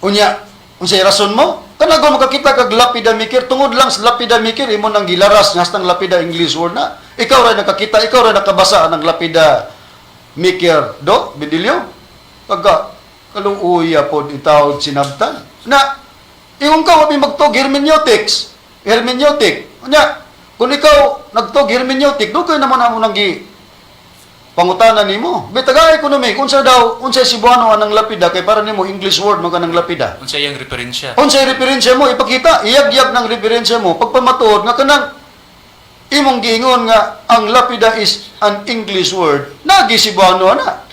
Unya, unsay rason mo? Kanago makakita kag lapida maker, tungod lang sa lapida maker imo nang gilaras nga hastang lapida English word na. Ikaw ra nakakita, ikaw ra nakabasa ng lapida maker do, Bidilyo. Pagka kaluuya pod itawod sinabtan. Na ingon ka wa mi magtog hermeneutics. Hermeneutic. Unya, kung ikaw nagtog hermeneutic, dugay naman amo nang gi pangutana nimo. Bitagay ko nami unsa daw unsay Cebuano anang lapida kay para nimo English word man kanang lapida. Unsa iyang referensya? Unsay referensya mo ipakita, iyag-yag ng referensya mo pagpamatuod nga kanang imong giingon nga ang lapida is an English word, nagi Cebuano na.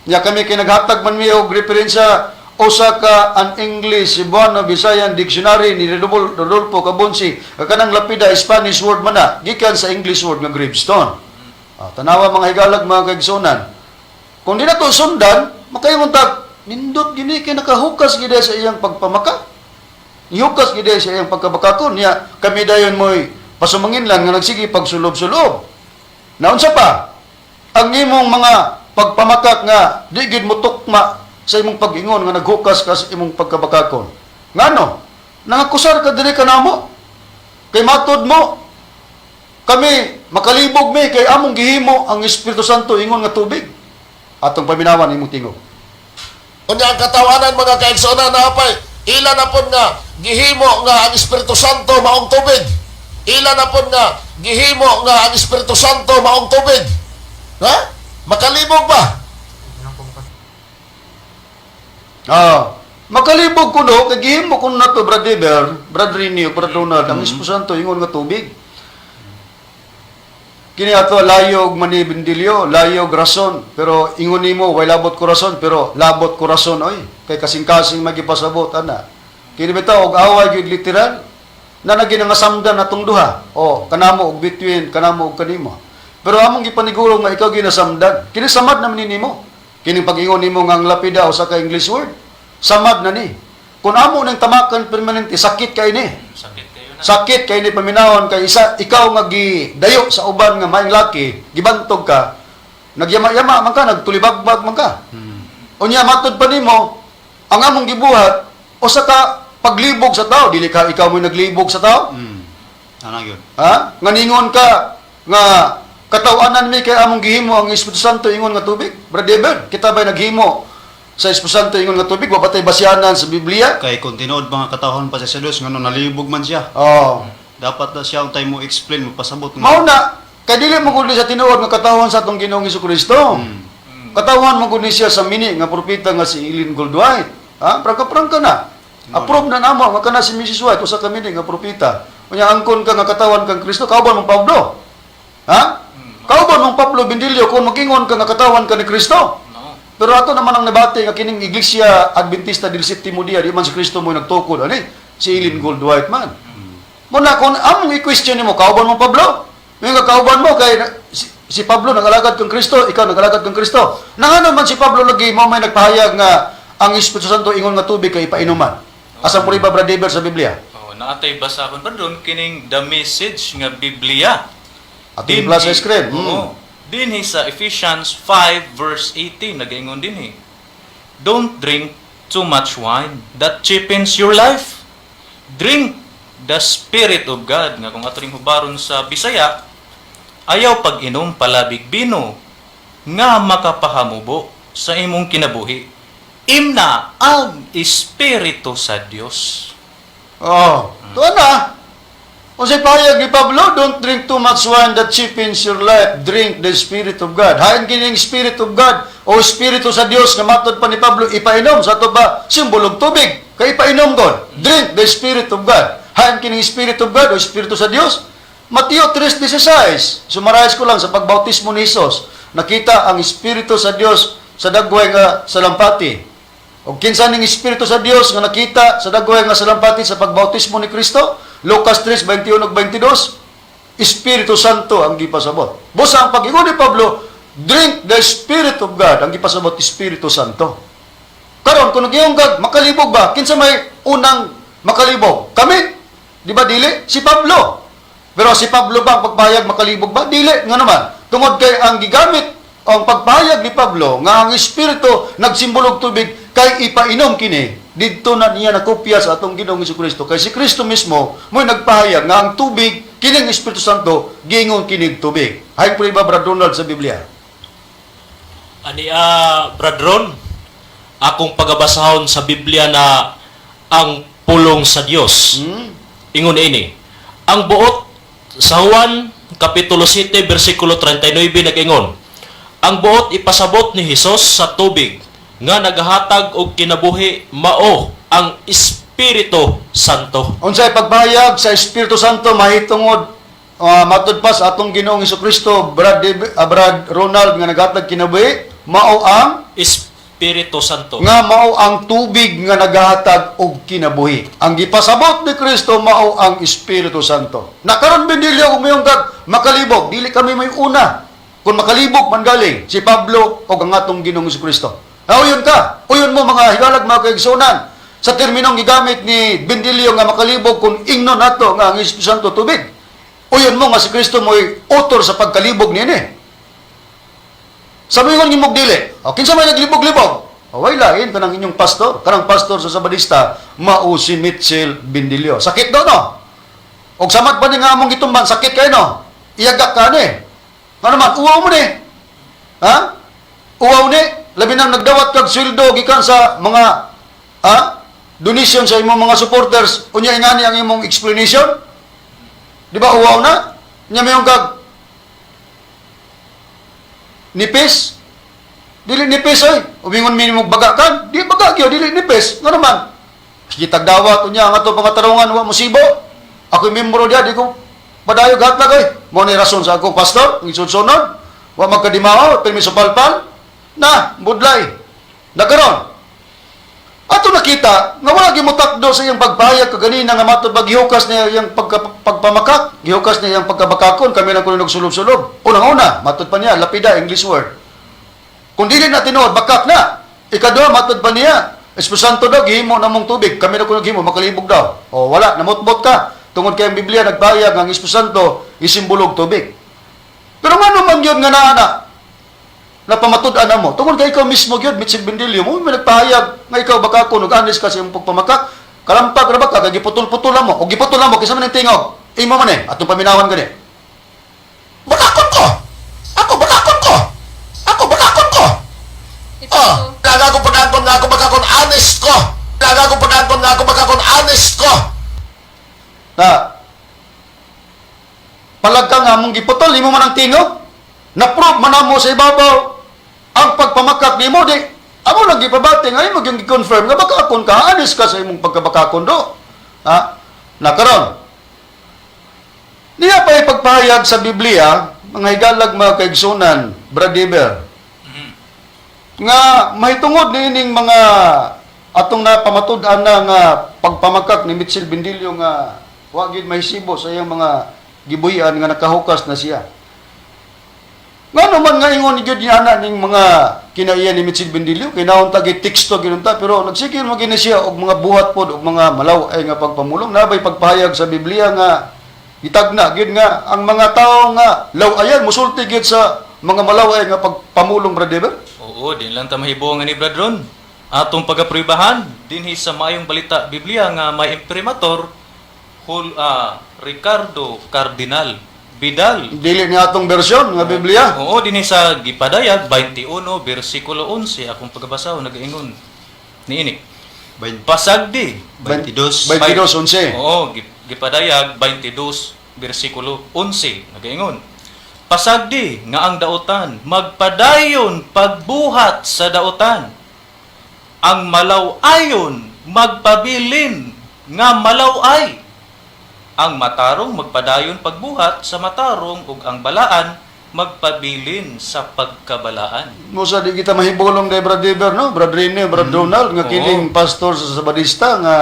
Nya kami kay naghatag man mi og referensya usa ka an English Cebuano Visayan Dictionary ni Rodolfo Cabonsi, kanang lapida Spanish word man na gikan sa English word nga gravestone. Ah, tanawa mga higalag, mga kaigsunan. Kung di na to sundan, makaingon ta nindot gini kay nakahukas gid sa iyang pagpamaka. Nihukas gid sa iyang pagkabakakon niya kami dayon mo'y pasumangin lang nga nagsige pagsulob-sulob. Naunsa pa? Ang imong mga pagpamakak nga di gid mo tukma sa imong pag-ingon nga naghukas ka sa imong pagkabakakon. Ngano? Nangakusar ka diri kanamo. Kay matod mo kami makalibog mi kay among gihimo ang Espiritu Santo ingon nga tubig. Atong paminawan imong tingog. Unya ang katawanan, mga kaigsoona, napay ila na pod nga gihimo nga ang Espiritu Santo maong tubig. Ila na pod nga gihimo nga ang Espiritu Santo maong tubig. Ha? Makalibog ba? Ah, makalibog kuno kay gihimo kuno nato, Brad Eber, Brad Rinio, Brad Ronald, ang Espiritu Santo ingon nga tubig. Kini ato layog manibindilyo, layog rason, pero ingon nimo way labot ko rason, pero labot ko rason oy kay kasing-kasing magipasabot ana. Kini bitaw og away gyud literal na naginangasamdan natong duha. O kanamo og between kanamo og kanimo. Pero among gipaniguro nga ikaw ginasamdan. Kini samad na man ni nimo. Kining pag-ingon nimo nga ang lapida usa ka English word. Samad na ni. Kung amo nang tamakan permanente, sakit kay ni. Sakit kayo na. Sakit kay ni paminawon kay isa ikaw nga gidayo sa uban nga maayong laki, gibantog ka, nagyama-yama man ka, nagtulibagbag man ka. Unya matud pa nimo ang among gibuhat usa ka paglibog sa tao, dili ka ikaw mo naglibog sa tao. Ana gyud. Ha? Nga ningon ka nga katawanan mi kay among gihimo ang Espiritu Santo ingon nga tubig. Brad Eber, kita ba'y naghimo sa Espiritu Santo ingon nga tubig? Wa ba tay basyanan sa Biblia? Kay kung tinuod mga katawhan pa sa Dios ngano nalibog man siya. Oh. Dapat na siya untay mo explain mo pasabot nga. Mao na kay dili mo gud ni sa tinuod nga katawhan sa atong Ginoong Kristo. Katawhan mo gud ni siya sa mini nga propeta nga si Ellen Goldwhite. Ha? Prangka-prangka na. Approve na namo nga kana si Mrs. White usa ka mini nga propeta. Unya angkon ka nga katawan kang Kristo, kauban mong Pablo. Ha? Kauban mong Pablo, Bindilyo, kung magingon ka nga katawan ka ni Kristo. No. Pero ato naman ang nabati nga kining Iglesia Adventista del Septimo Dia, di man si Kristo mo nagtukod ani si Ellen Goldwhite man. Muna kung among i-question nimo, kauban mo Pablo? Yung nga kauban mo kay si Pablo nagalagad kang Kristo, ikaw nagalagad kang Kristo. Nangano man si Pablo lagi mo may nagpahayag nga ang Espiritu Santo ingon nga tubig kay ipainuman. Asa po ba, Brad Eber, sa Biblia? Oh, naatay basahon pa doon kining the message nga Biblia. Ato yung plus sa screen. Oo. Dinhi sa Ephesians 5 verse 18 nagaingon dinhi. Don't drink too much wine that cheapens your life. Drink the spirit of God nga kung ato ring hubaron sa Bisaya, ayaw pag-inom palabig bino. nga makapahamubo sa imong kinabuhi. Imna ang Espiritu sa Dios. Oh, tuwa na. Unsay pahayag ni Pablo, "Don't drink too much wine that cheapens your life. Drink the Spirit of God." Hain kining Spirit of God o Espiritu sa Dios nga matod pa ni Pablo ipainom sa ato ba simbolog tubig. Kay ipainom God. Drink the Spirit of God. Hain kining Spirit of God o Espiritu sa Dios. Mateo 3:16. Summarize ko lang sa pagbautismo ni Jesus. Nakita ang Espiritu sa Dios sa dagway nga salampati. O kinsa ning Espiritu sa Dios nga nakita sa dagway nga salampati sa pagbautismo ni Kristo? Lucas 3:21 ug 22. Espiritu Santo ang gipasabot. Busa ang pag-ingon ni Pablo, "Drink the Spirit of God," ang gipasabot Espiritu Santo. Karon kung nagyong kag makalibog ba, kinsa may unang makalibog? Kami? Di ba dili? Si Pablo. Pero si Pablo ba ang pagpahayag makalibog ba? Dili nga naman. Tungod kay ang gigamit ang pagpahayag ni Pablo nga ang Espiritu nagsimbolog tubig kay ipainom kini didto na niya nakopya sa atong Ginoong Kristo, kay si Kristo mismo mo'y nagpahayag nga ang tubig kining Espiritu Santo, giingon kinig tubig. Hay prueba, Brad Donald, sa Biblia. Ani Brad Ron, akong pagabasahon sa Biblia na ang pulong sa Dios. Ingon ini. Ang buot sa Juan kapitulo 7 bersikulo 39 nag-ingon. Ang buot ipasabot ni Hesus sa tubig nga nagahatag og kinabuhi mao ang Espiritu Santo. Unsay pagpahayag sa Espiritu Santo mahitungod matud pa sa atong Ginoong Kristo, Brad Ronald, nga naghatag kinabuhi mao ang Espiritu Santo. Nga mao ang tubig nga nagahatag og kinabuhi. Ang gipasabot ni Kristo mao ang Espiritu Santo. Nakaron Benilio, kung mayong kag makalibog, dili kami may una. Kung makalibog man galing si Pablo o ang atong Ginoong Kristo. Uyon ka, uyon mo, mga higalag, mga kaigsunan. Sa terminong gigamit ni Bendilio nga makalibog kung ingnon nato nga ang Espiritu Santo tubig. Uyon mo nga si Kristo mo'y author sa pagkalibog niini. Sa moingon ngimog dili. O kinsa may naglibog-libog? O way lain kanang inyong pastor, kanang pastor sa Sabadista, mao si Mitchell Bindilio. Sakit daw no. Og samad pa ni nga among gitumban, sakit kay no. Iyagak ka ni. Nga naman, uwaw mo ni. Ha? Uwaw ni. Labi nang nagdawat kag sweldo gikan sa mga ha? Donation sa imong mga supporters. Unya ingani ang imong explanation. Di ba uwaw na? Nya mayong kag nipis. Dili nipis oy. Umingon minimum baga kan. Di baga gyud, dili nipis. Nga naman. Sige tagdawat unya ang ato pangatarungan wa musibo. Ako membro diya, di ko padayog hatlag oy. Mao ni rason sa akong pastor, ang isunod. Wa magkadimao, pirmi sa palpal. Na, budlay. Nakaron. Ato nakita nga wala gimutakdo sa iyang pagpahayag kaganina nga matod ba gihukas niya iyang pagpamakak, gihukas niya iyang pagkabakakon, kami lang kuno nagsulob-sulob. Unang-una, matod pa niya, lapida, English word. Kung dili na tinuod, bakak na. Ikaduha, matod pa niya, Espiritu Santo daw, gihimo na mong tubig. Kami na kuno gihimo, makalibog daw. O wala, namutbot ka. Tungod kay ang Biblia nagpahayag ang Espiritu Santo isimbolog tubig. Pero nga naman yun nga naa na, napamatud-an na mo. Tungod kay ikaw mismo gyud, Mitchell Bendilio, mo may nagpahayag nga ikaw baka ko nag-anis ka sa imong pagpamakak, kalampag ra ba ka, kay giputol-putol mo, o giputol mo, kinsa man ang tingog? Imo man eh, atong paminawan gani. Bakakon ko! Ako, bakakon ko! Ako, bakakon ko! Oh, laga ko pagkakon nga ako bakakon, honest ko! Laga ko pagkakon nga ako bakakon, honest ko! Na, palag ka nga mong giputol, imo man ang tingog. Na-prove man mo sa ibabaw ang pagpamakak nimo di amo lang gipabati nga imo gyud gi-confirm nga bakakon ka, honest ka sa imong pagkabakakon do. Ha? Nakaron. Niya pa ipagpahayag sa Biblia, mga higalag, mga kaigsunan, Brad Eber, nga mahitungod niining mga atong napamatud-an na nga pagpamakak ni Mitchell Bendilio nga wa gid mahisibo sa iyang mga gibuhian nga nakahukas na siya. Nga naman nga ingon ni gyud niya ana ning mga kinaiya ni Mitchell Bendilio kay naon ta gi teksto ginunta, pero nagsigil mo gini siya og mga buhat pod og mga malaw-ay nga pagpamulong. Nabay pagpahayag sa Biblia nga gitagna gyud nga ang mga tawo nga law-ayan musulti gyud sa mga malaw-ay nga pagpamulong, Brother Eber? Oo, din lang ta mahibuong ni Brad Ron. Atong pagapruibahan dinhi sa Maayong Balita Biblia nga may imprimatur Ricardo Cardinal Vidal. Dili ni atong bersyon nga Biblia. Oo, dinhi sa Gipadayag 21 bersikulo 11 akong pagabasa nagaingon niini. Pasagdi. 22. 22:11. Oo, Gipadayag 22 bersikulo 11 nagaingon. Pasagdi nga ang daotan magpadayon pagbuhat sa daotan. Ang malaw-ayon magpabilin nga malaw-ay. Ang matarong magpadayon pagbuhat sa matarong ug ang balaan magpabilin sa pagkabalaan. Musa di kita mahibulong kay Brad Dever, no? Brad Rene, Brad Donald, nga kining pastor sa Sabadista nga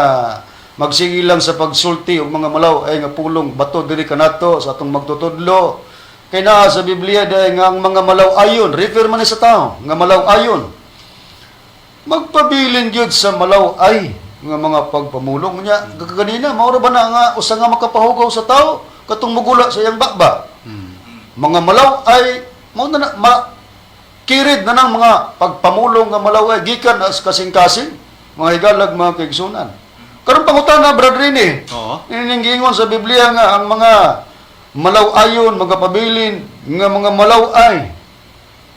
magsige lang sa pagsulti og mga malaw ay nga pulong bato diri kanato sa atong magtutudlo. Kay naa sa Biblia dahil nga ang mga malaw ayon, refer man ni sa tao, nga malaw ayon. Magpabilin gyud sa malaw ay nga mga pagpamulong niya. Kaganina, mao ra ba na nga usa nga makapahugaw sa tao katong mugula sa iyang bakba? Mga malaw ay mao na, na ma, kirid na ng mga pagpamulong nga malaw ay gikan as kasing-kasing mga higalag, mga kaigsunan. Karon pangutana, Brad Rene. Oo. Ining giingon sa Biblia nga ang mga malaw-ayon, mga pabilin nga mga malaw-ay,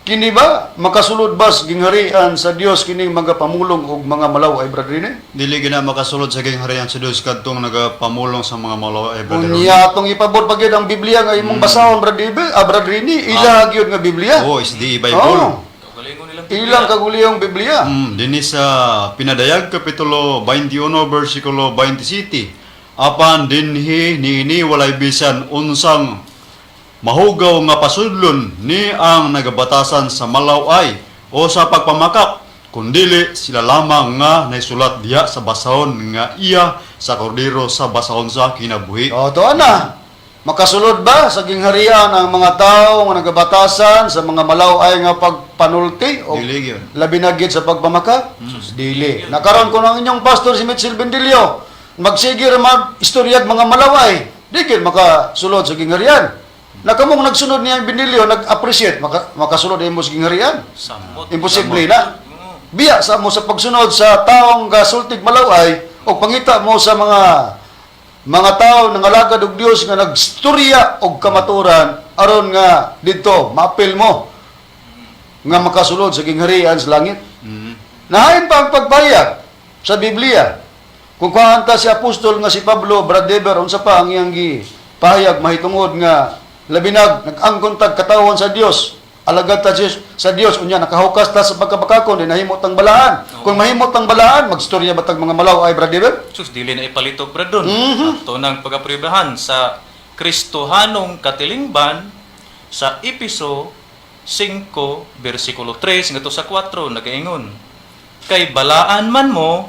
kini ba makasulod ba sa gingharian sa Dios kining mga pamulong og mga malaw-ay, Brad Rene? Dili gina makasulod sa gingharian sa Dios kadtong nagapamulong sa mga malaw ay, Brother Ronnie. Unya atong ipabot pa gyud ang Biblia nga imong basahon, Brad Ibe, ah, Brad Rene, ila gyud nga Biblia. Oo, is the Bible. Oo. Kaugalingon nilang Ilang kaguliyong Biblia. Dinhi sa Pinadayag kapitulo 21 bersikulo 27. Apan dinhi niini walay bisan unsang mahugaw nga pasudlon ni ang nagabatasan sa malaw-ay o sa pagpamakak, kundili sila lamang nga naisulat diha sa basahon nga iya sa kordero sa basahon sa kinabuhi. O, doon na. Makasulod ba sa gingharian ang mga tao nga nagabatasan sa mga malaw-ay nga pagpanulti o Dili gyud. labi na gyud sa pagpamaka? Dili. Nakaron ko ng inyong pastor si Mitchell Bendilio, magsige ra mag istoryag mga malaway, di gyud makasulod sa gingharian. Nakamong nagsunod niya ang Bendilio, nag-appreciate, makasulod imo sa gingharian. Samot. Imposible na. Biya sa mo sa pagsunod sa taong gasultig malaway o pangita mo sa mga tao nga alagad og Dios nga nagstorya og kamaturan aron nga didto maapil mo nga makasulod sa gingharian sa langit. Nahain pa ang pagpahayag sa Biblia. Kung kuhaan ta si apostol nga si Pablo, Brad Dever, unsa pa ang iyang gipahayag mahitungod nga labinag nag-angkon tag katawhan sa Dios, alagad ta sa Dios, unya nakahukas ta sa pagkabakakon, di nahimot ang balaan. Kung mahimot ang balaan, magstorya ba tag mga malaw ay, Brad Dever? Sus, dili na ipalitok, Brad, dun. Ato ng pagapribahan sa Kristohanong katilingban sa Episo 5, versikulo 3, ngadto sa 4, nagaingon. Kay balaan man mo,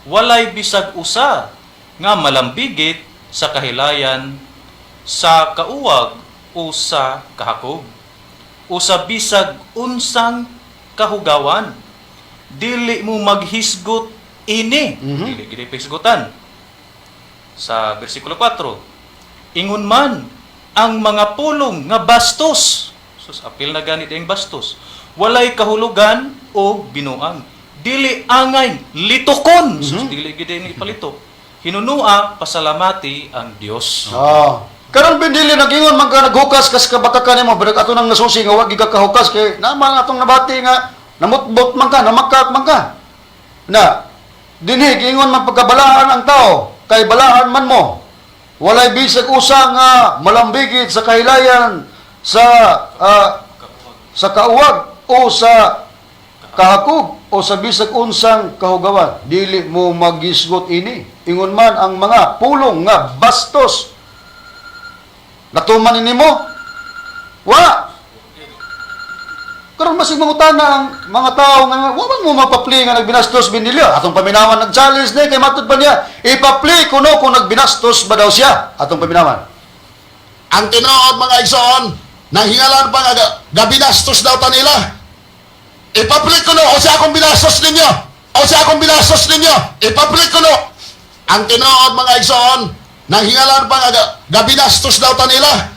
walay bisag usa nga malambigit sa kahilayan sa kauwag o sa kahakob o sa bisag unsang kahugawan. Dili mo maghisgot ini. Dili gid pahisgutan. Sa bersikulo 4, ingon man ang mga pulong nga bastos. Sus, apil na ganit ang bastos. Walay kahulugan o binuang. Dili angay litukon. Sus, dili gid ni ipalito. Hinunua pasalamati ang Dios. Ah. Karon bindili nag-ingon man ka naghukas kas kabakakan nimo pero ato nang nasusi nga wa gid ka kahukas kay naman atong nabati nga namutbot man ka, namakak man ka. Na dinhi giingon man pagkabalaan ang tao kay balaan man mo. Walay bisag usa nga malambigit sa kahilayan sa sa kauwag o sa kahakog o sa bisag unsang kahugawan. Dili mo magisgot ini. Ingon man ang mga pulong nga bastos. Natuman ini mo? Wa! Karon masig mangutana ang mga tao nga wa man mo mapapli nga nagbinastos binilyo. Atong paminawan nag-challenge ni kay matud pa niya. Ipapli kuno kung nagbinastos ba daw siya. Atong paminawan. Ang tinuod, mga igsoon, nanghingalan pa nga gabinastos daw ta nila. Ipublic ko no, o siya akong binastos ninyo. O siya akong binastos ninyo. Ipublic ko no. Ang tinuod, mga igsoon, nanghingalan pa nga gabinastos daw ta nila.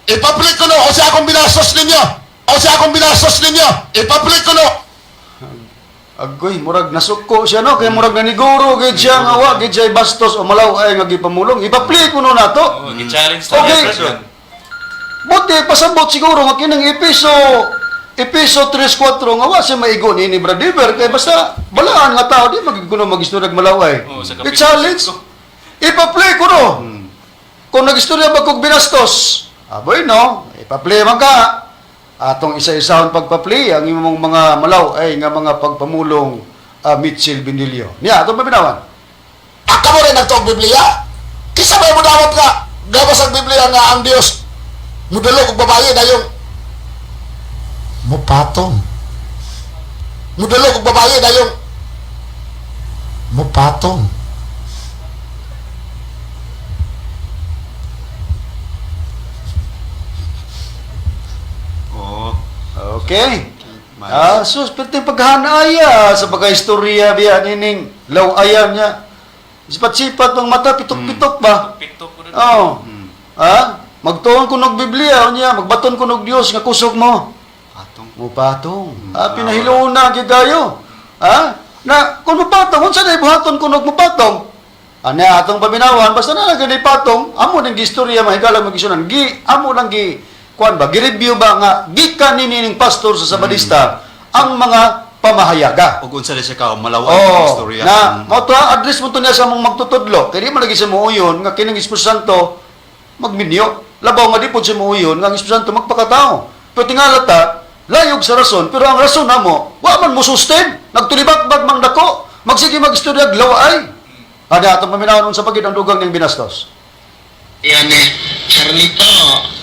Ipublic ko no, o siya akong binastos ninyo. O siya akong binastos ninyo. Ipublic ko no. Agoy, murag nasuko siya no kay murag naniguro gid siya nga wa gid siya bastos o malaw ay nga gipamulong. Ipapli kuno nato. Oh, gi-challenge ta Okay. niya, Brad, dun. Buti pasabot siguro nga kining Episo 3:4 nga wa siya maigo ni Brad Eber kay basta balaan nga tao di magkuno magistorya malaway. Oo, sa Kapitulo I-challenge. 5. Ipa-play ko no. Kung nagistorya ba kog binastos, aboy no, ipa-play man ka. Atong isa-isahon pagpa-play ang imong mga malaw ay nga mga pagpamulong Mitchell Bindilio. Niya, atong paminawan. Aka mo rin nagtuog Biblia. Kisa ba mo dawat nga gawas ang Biblia nga ang Dios mudulog og babaye dayong mupatong. Mudulog og babaye dayong mupatong. Oo. Okay. Ah, sus, perti paghanaya sa pagkaistorya biya nining lawayan niya. Sipat-sipat ng mata, pitok-pitok ba? Pito ko rin. Oo. Ah, magtuon ko nog Biblia unya, magbaton ko nog Dios nga kusog mo. Atong. Mupatong. Ah, pinahiluna gyud kayo. Ah, na kung mupatong unsa na buhaton kung og mupatong? Ani atong paminawan basta na lang gani patong, amo ning gistorya mahigala magisunan. Gi amo lang gi kuan ba, gi-review ba nga gikan ni ning pastor sa Sabadista ang mga pamahayaga. Ug unsa di siya ka malaway ang Oh, istorya. na mao to address mo to niya sa mong magtutudlo. Kay di man lagi sa muuyon nga kining Espiritu Santo magminyo. Labaw nga di pod sa muuyon nga ang Espiritu Santo magpakatao. Pero tingala ta, layog sa rason, pero ang rason namo, wa man mo sustain, nagtulibakbag mang dako, magsige magistorya ay. Ada atong paminawon unsa pagid ang dugang niyang binastos. Yan eh, Charlito,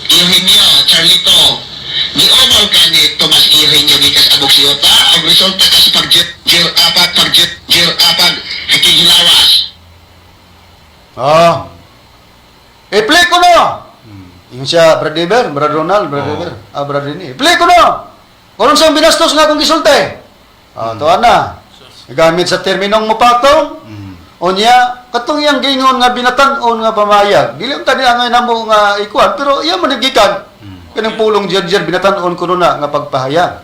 Eugenio, Charlito. Giumol ka ni Tomas Eugenio gikas abog siyota, ang resulta ka sa pag-jir apag, pag-jir apag, hakigilawas. Ah. I-play ko na. Ingon siya, Brad Eber, Brad Ronald, Brad Eber, ah, Brad Rene. I-play ko na. Kung saan binastos nga akong gisulti. Ah, tuwa na. Gamit sa terminong mupatong. Unya, katong iyang gingon nga binatan-on nga pamayag. Dili unta niya nga namo nga ikuan, pero iya man gikan. Kanang pulong jer binatan-on kuno na nga pagpahayag.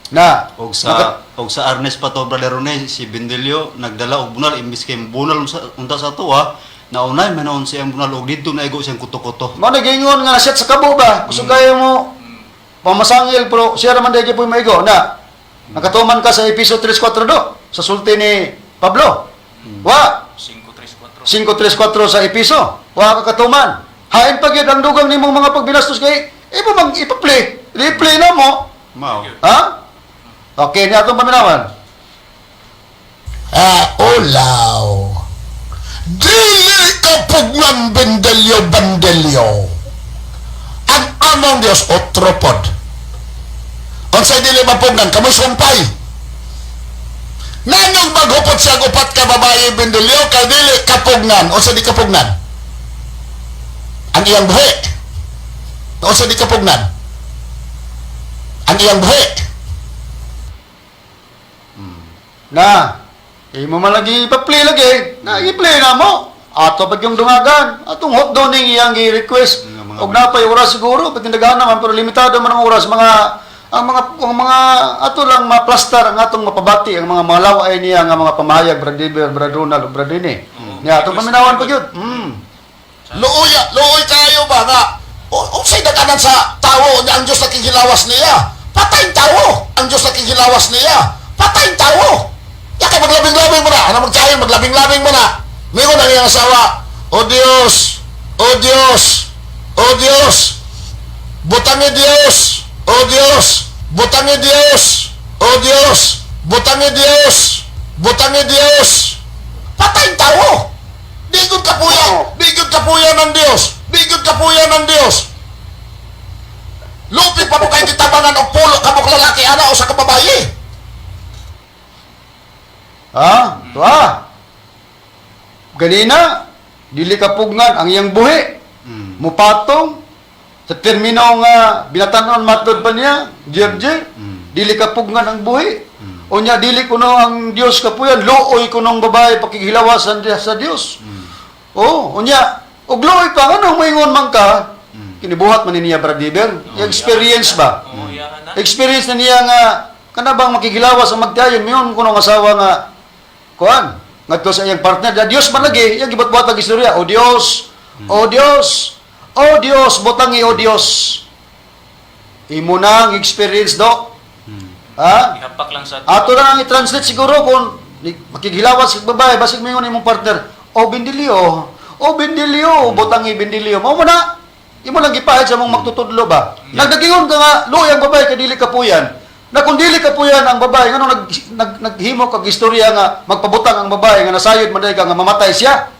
Na, Og sa og sa Arnes pa to Brother Rene, si Bendelio nagdala og bunal imbis kay bunal unsa unta sa tuwa, naunay man noon siyang bunal og didto na igo siyang kuto-kuto. Mao na gingon nga naset sa kabo ba? Kusog kayo mo pamasangil pero siya raman dayjay po maigo na nakatuman ka sa episode 3:4 do sa sulti ni Pablo. Wa 5, 3, 4. 5:3-4 sa episo. Wa ka katuman. Hain pa gyud ang dugang nimong mga pagbinastos kay ibo mang ipa-play. I-play na mo. Mao. Ha? Okay, ni atong paminawan. Ah, ulaw. Dili ka pugnan bendelyo bandelyo. Ang among Dios otro pod. Unsay dili mapugnan kamoy sumpay. Nanong maghupot siya ang upat ka babae bendelyo kay dili kapugnan. Unsa di kapugnan? Ang iyang buhi. Unsa di kapugnan? Ang iyang buhi. Na, imo man lagi ipa-play lagi. Na, i-play na mo. Ato pag yung dungagan. Atong hot doning iyang gi-request. Nga mga Og napay oras siguro, pag tindagaan naman, pero limitado man ang oras. Mga, ang mga, ato lang maplastar ang atong mapabati, ang mga malaw ay niya nga mga pamahayag, Brad Eber, Brad Ronald, ug Brad Rene. Nga, atong paminawan pa yun. Luoy, luoy kayo ba nga? Unsay daganan sa tawo niya ang Diyos nakikilawas niya? Patay tawo! Ang Diyos nakikilawas niya. Patay tawo! Ya kay maglabing-labing mo na. Ano magkayo, maglabing-labing mo na. Mingon ang iyang asawa, O Diyos! O Diyos! O Diyos! Butang ni Diyos! O Diyos! Butang ni Diyos! O Diyos! Butang ni Diyos! Butang ni Diyos! Patay tawo! Di gud kapuya! Di gud kapuya ng Dios! Di gud kapuya ng Dios! Lupi pa mo kay gitabangan og pulo ka mo lalaki ana o sa kababaye. Ha? Ito ah. Ganina, dili ka pugnan ang iyang buhi. Mupatong sa termino nga binatanon matod pa niya, jerje, dili ka pugnan ang buhi. Unya dili kuno ang Dios kapuyan, luoy kunong babae pakighilawasan diya sa Dios. Oh, unya og luoy pa ano moingon man ka, kinibuhat man ni niya Brad Eber. Experience ba? Oo, iyahan na. Experience na niya nga kana bang makigilawas ang magtiayon mayon kuno ang asawa nga kuan ngadto sa iyang partner da Dios man lagi iyang gibuhat-buhat ang istorya. O Dios, o Dios, O Dios, butangi o Dios. Imo na ang experience do. Ha? Ihapak lang sa Ato lang ang i-translate siguro kung makighilawas sa babae, basig moingon imong partner, "O Bendilio, o Bendilio, butangi Bendilio." Mao mo na. Imo lang gipahid sa mong magtutudlo ba? Nagdagingon ka nga, luoy ang babae kay dili kapuyan. Na kung dili kapuyan ang babae, ngano nag naghimo kag istorya nga magpabutang ang babae nga nasayod man ka nga mamatay siya?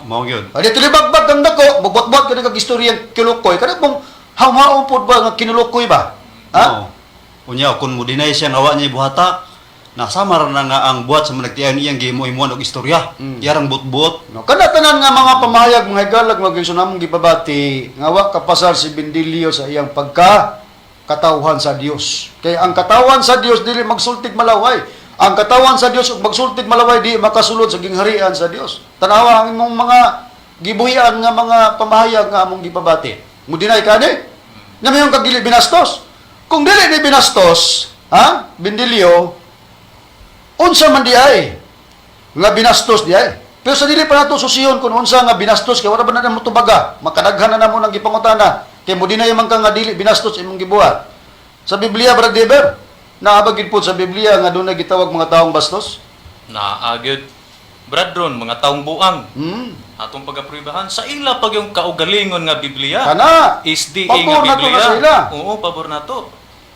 Mao gyud. Adi tulibagbag kang dako, bugbot-bot ka kag istorya kinulokoy. Kada mong hawhaon pod ba nga kinulokoy ba? Ha? Oo. Unya kung mo deny siya nga wa niya buhata, nasama ra na nga ang buhat sa managtian iyang gihimo-himuan og istorya. Iyarang buot-buot. No, kana tanan nga mga pamahayag, mga higalag, mga gayud namong gibabati nga wa kapasar si Bendilio sa iyang pagka katawhan sa Dios. Kay ang katawan sa Dios dili magsultig malaway. Ang katawan sa Dios ug magsultig malaway di makasulod sa gingharian sa Dios. Tanawa ang imong mga gibuhian nga mga pamahayag nga among gibabati. Mo deny ka ni? Nga mayon kag dili binastos. Kung dili ni binastos, ha? Bendilio, unsa man di ay nga binastos di ay. Pero sa dili pa nato susiyon kung unsa nga binastos kay wala ba na namo tubaga, makadaghan na namo nang gipangutana. Kay mo dinay man ka nga dili binastos imong gibuhat. Sa Biblia, Brad Deber, naa ba gid po sa Biblia nga dunay gitawag mga taong bastos? Naagid. Brad Ron, mga taong buang. Atong pagapruibahan sa ila pag yung kaugalingon nga Biblia. Kana. SDA Pabor nga na to Biblia. na sa ila. Oo, pabor na to.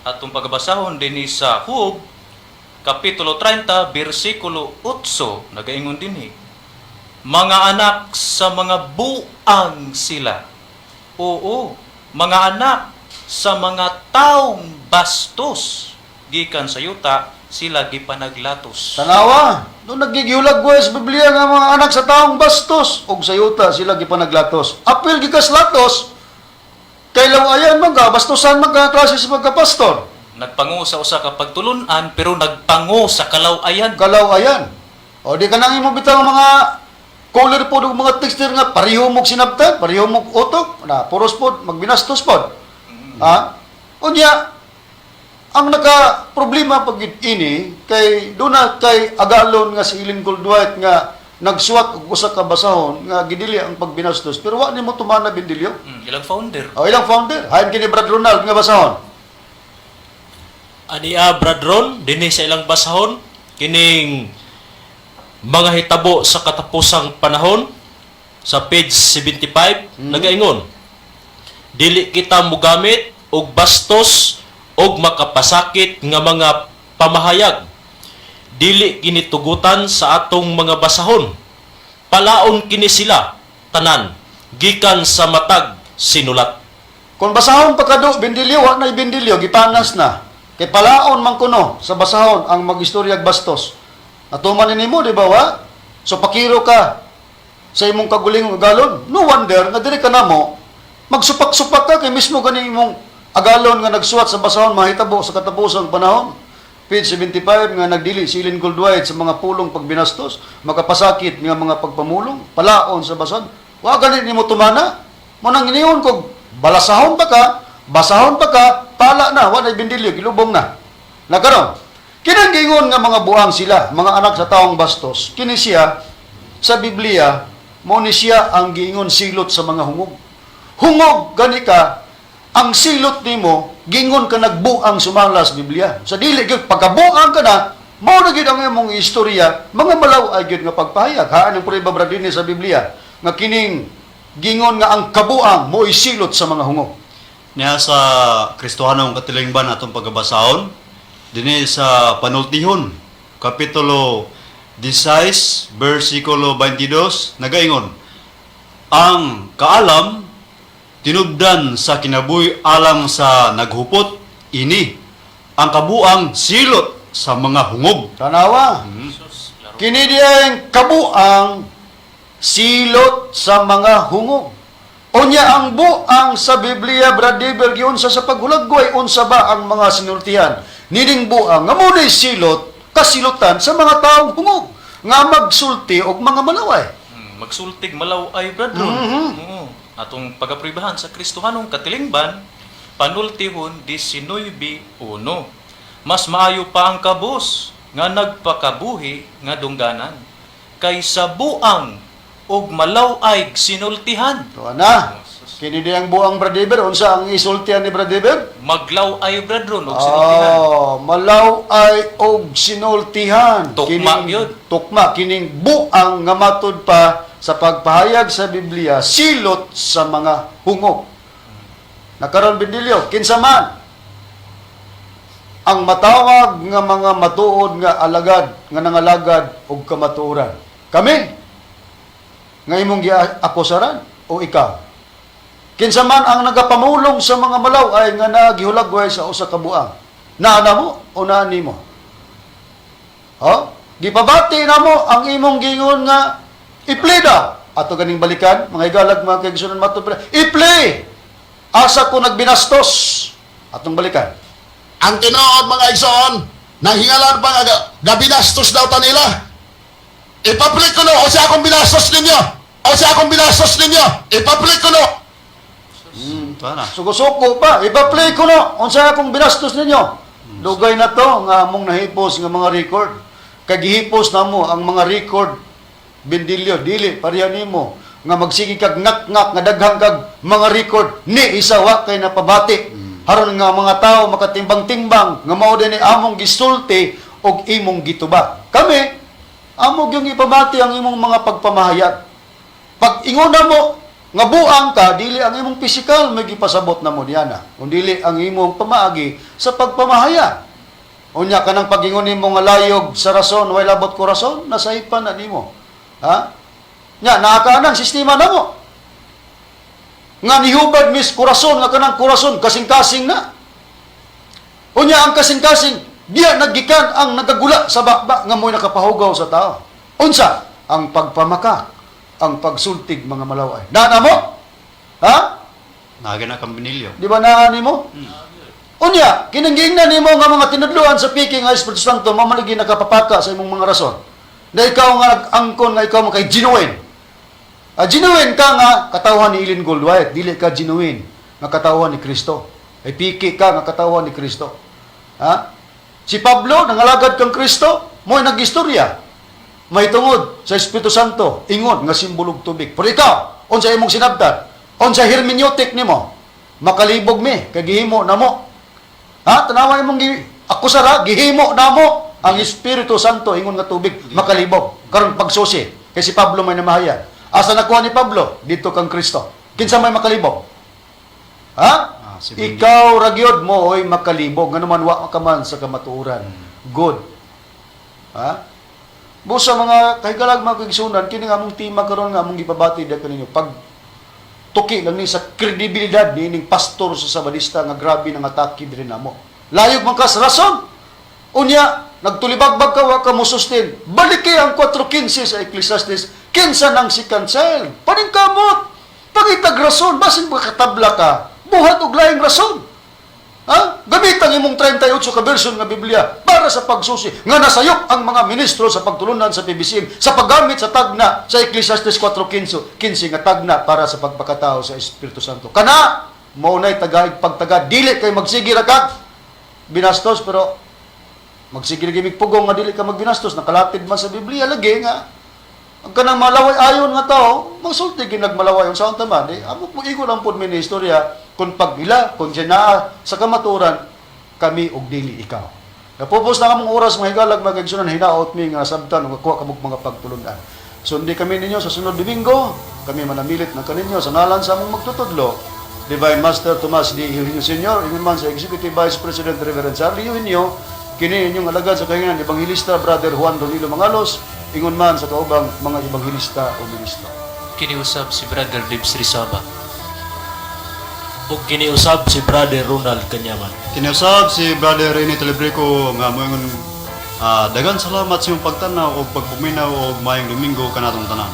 Atong pagabasahon din sa Hub, Kapitulo 30, versikulo 8, nagaingon din eh. Mga anak sa mga buang sila. Oo, mga anak sa mga taong bastos. Gikan sa yuta, sila gipanaglatos. Tanawa, doon nagigiulag ko sa Biblia nga mga anak sa taong bastos ug sa yuta sila gipanaglatos. Apil gikas latos kay lawayan man ka, bastusan man ka klase sa pagkapastor. Nagpango sa usa ka pagtulunan pero nagpango sa kalaw-ayan. Kalawayan. O di ka nang imo bitaw mga color pod ug mga texture nga pareho mog sinabtan, pareho mog utok, na puros pod, magbinastos pod. Ha? Unya, ang naka problema pag ini kay duna kay agalon nga si Ellen Goldwhite nga nagsuwat og usa ka basahon nga gidili ang pagbinastos pero wa nimo tumana Bendilio. Ilang founder. O ilang founder, hain kini Brad Ronald nga basahon. Ania Brad Ron, dinhi sa ilang basahon kining mga hitabo sa katapusang panahon sa page 75, nagaingon, dili kita mogamit og bastos og makapasakit nga mga pamahayag. Dili kini tugutan sa atong mga basahon. Palaon kini sila tanan gikan sa matag sinulat. Kung basahon pa kado, Bendilio, wa na'y Bendilio, gipanas na. Kay palaon man kuno sa basahon ang magistoryag bastos. Natuman ni nimo, di ba wa? So pakiro ka sa imong kagulingong agalon. No wonder nga diri ka namo magsupak-supak ka kay mismo gani imong agalon nga nagsuwat sa basahon mahitabo sa katapusang panahon. Page 75 nga nagdili si Ellen Goldwhite sa mga pulong pagbinastos, makapasakit nga mga pagpamulong, palaon sa basahon. Wa gani nimo tumana. Mo nang iniyon kog balasahon pa ka, basahon pa ka, pala na, wa na bindilyo, gilubong na. Nakaron, kinang giingon nga mga buang sila, mga anak sa taong bastos, kini siya sa Biblia, mo ni siya ang giingon silot sa mga hungog. Hungog gani ka, ang silot nimo gingon ka nagbuang sumala sa Biblia. Sa dili gyud pagkabuang ka na, mao na gyud ang imong istorya, mga malaw ay gyud nga pagpahayag. Haan ang prueba brad dinhi sa Biblia nga kining gingon nga ang kabuang mo'y silot sa mga hungog. Niya sa Kristohanong katilingban atong pagabasahon dinhi sa Panultihon kapitulo 16 bersikulo 22 nagaingon, ang kaalam tinubdan sa kinabuhi alang sa naghupot, ini ang kabuang silot sa mga hungog. Tanawa. Sus, laro. Kini diyang kabuang silot sa mga hungog. Unya ang buang sa Biblia, Brad Deber, giunsa sa paghulagway, unsa ba ang mga sinultihan? Nining buang nga muna'y silot, kasilutan sa mga taong hungog, nga magsulti og mga malaway. Magsultig malaw ay Brad Ron. Oo. Atong pagapribahan sa Kristohanong katilingban, Panultihon 19:1. Mas maayo pa ang kabos nga nagpakabuhi nga dungganan kaysa buang ug malaw-ay sinultihan. Tuwa na. Kini di ang buang, Brad Eber. Unsa ang isultihan ni Brad Eber? Maglaw-ay, Brad Ron, og sinultihan. Oh, malaw-ay og sinultihan. Tukma Kining- yun. Tukma kining buang nga matud pa sa pagpahayag sa Biblia silot sa mga hungok. Nakaron, Bindilyo, kinsa man ang matawag nga mga matuod nga alagad nga nangalagad og kamatuoran? Kami nga imong giakusaran o ikaw? Kinsa man ang nagapamulong sa mga malaw-ay nga nagihulagway sa usa ka buang? Naa namo o naa nimo? Ho? Gipabati namo ang imong gingon nga i-play daw. Ato ganing balikan, mga higalag, mga kaigsunan, matud pa. I-play! Asa ko nagbinastos. Atong balikan. Ang tinuod, mga igsoon, nanghingalan pa nga gabinastos daw ta nila. I-public ko no, o siya akong binastos ninyo. O siya akong binastos ninyo. I-public ko no. Tuwa na. Suko-suko pa. Ipa-play ko no. Unsa akong binastos ninyo? Dugay na to nga among nahipos nga mga record. Kay gihipos namo ang mga record, Bendilyo, dili pareha nimo nga magsige kag ngak-ngak nga daghang kag mga record ni isa wa kay napabati. Haron nga mga tao makatimbang-timbang nga mao din ni among gisulti og imong gituba. Kami amo gyung ipabati ang imong mga pagpamahayag. Pag ingona mo nga buang ka, dili ang imong pisikal may gipasabot na mo niyana, kun dili ang imong pamaagi sa pagpamahayag. Unya kanang pagingon nimo nga layog sa rason, way labot ko rason, nasaypan na nimo. Ha? Nya naa ka nang sistema namo. Nga nihubad mis kurason nga kanang kurason kasing-kasing na. Unya ang kasing-kasing diya naggikan ang nagagula sa bakba nga mo'y nakapahugaw sa tao. Unsa? Ang pagpamaka, ang pagsultig mga malaway. Naa mo? Ha? Naagi na kang Benilyo. Di ba naa nimo? Unya, kinanggiingnan nimo nga mga tinudluan sa piki nga Espiritu Santo mamaligi nakapapaka sa imong mga rason. Na ikaw nga nag-angkon nga ikaw makay genuine. Ah, genuine ka nga katawhan ni Ellen Goldwhite, dili ka genuine nga katawhan ni Kristo. Ay piki ka nga katawhan ni Kristo. Ha? Si Pablo nangalagad kang Kristo, mo'y nagistorya. May tungod sa Espiritu Santo, ingon nga simbolog tubig. Pero ikaw, unsa imong sinabtan? Unsa hermeneutic nimo? Makalibog mi, kay gihimo namo. Ha? Tanawa imong gi akusara, gihimo namo ang Espiritu Santo ingon nga tubig, makalibog. Karon pagsusi, kay si Pablo may namahayag. Asa nakuha ni Pablo? Dito kang Kristo. Kinsa may makalibog? Ha? Ah, si Benji. Ikaw ragyod mo oy makalibog, ngano man wa ka man sa kamatuoran. Good. Ha? Busa mga kahigalag, mga kaigsunan, kini nga among tema karon nga among gipabati diha kaninyo pag tuki lang ni sa kredibilidad niining pastor sa Sabadista nga grabe nang atake diri namo. Layog man ka sa rason. Unya, nagtulibagbag ka, wa ka mosustain. Baliki ang 4:15 sa Ecclesiastes, kinsa nang si cancel. Paningkamot. Pangitag rason, basin makatabla ka, buhat og laing rason. Ha? Gamit ang imong 38 ka version nga Biblia para sa pagsusi nga nasayop ang mga ministro sa pagtulunan sa PBCM sa paggamit sa tagna sa Ecclesiastes 4:15 15 nga tagna para sa pagpakatao sa Espiritu Santo. Kana mao nay tagaig pagtaga, dili kay magsige ra kag binastos, pero magsige ra gimig pugong nga dili ka magbinastos, nakalatid man sa Biblia lagi nga ang kanang malaway ayon nga tao, magsulti gid nagmalaway unsa unta man di amo mo igo lang pud mi ni istorya kung pag-ila kung siya naa sa kamaturan kami og dili ikaw. Napupos na kamong oras, mga higalag, mga kaigsunan, hinaot mi nga sabtan ug kuha kamog mga pagtulunan. Sundi kami ninyo sa sunod Domingo, kami manamilit na kaninyo sa ngalan sa among magtutudlo, Divine Master Tomas D. Eugenio Sr., ingon man sa Executive Vice President Reverend Charlie Eugenio, kini inyong alagad sa kahingan, Evangelista Brother Juan Ronilo Mangalos, ingon man sa kaubang mga evangelista o ministro. Kiniusab si Brother Dibs Rizaba. Ug kiniusab si Brother Ronald Kanyaman. Kinausab si Brother Rene Telebrico nga moingon, dagan salamat sa imong pagtanaw og pagpuminaw og maayong Domingo kanatong tanan.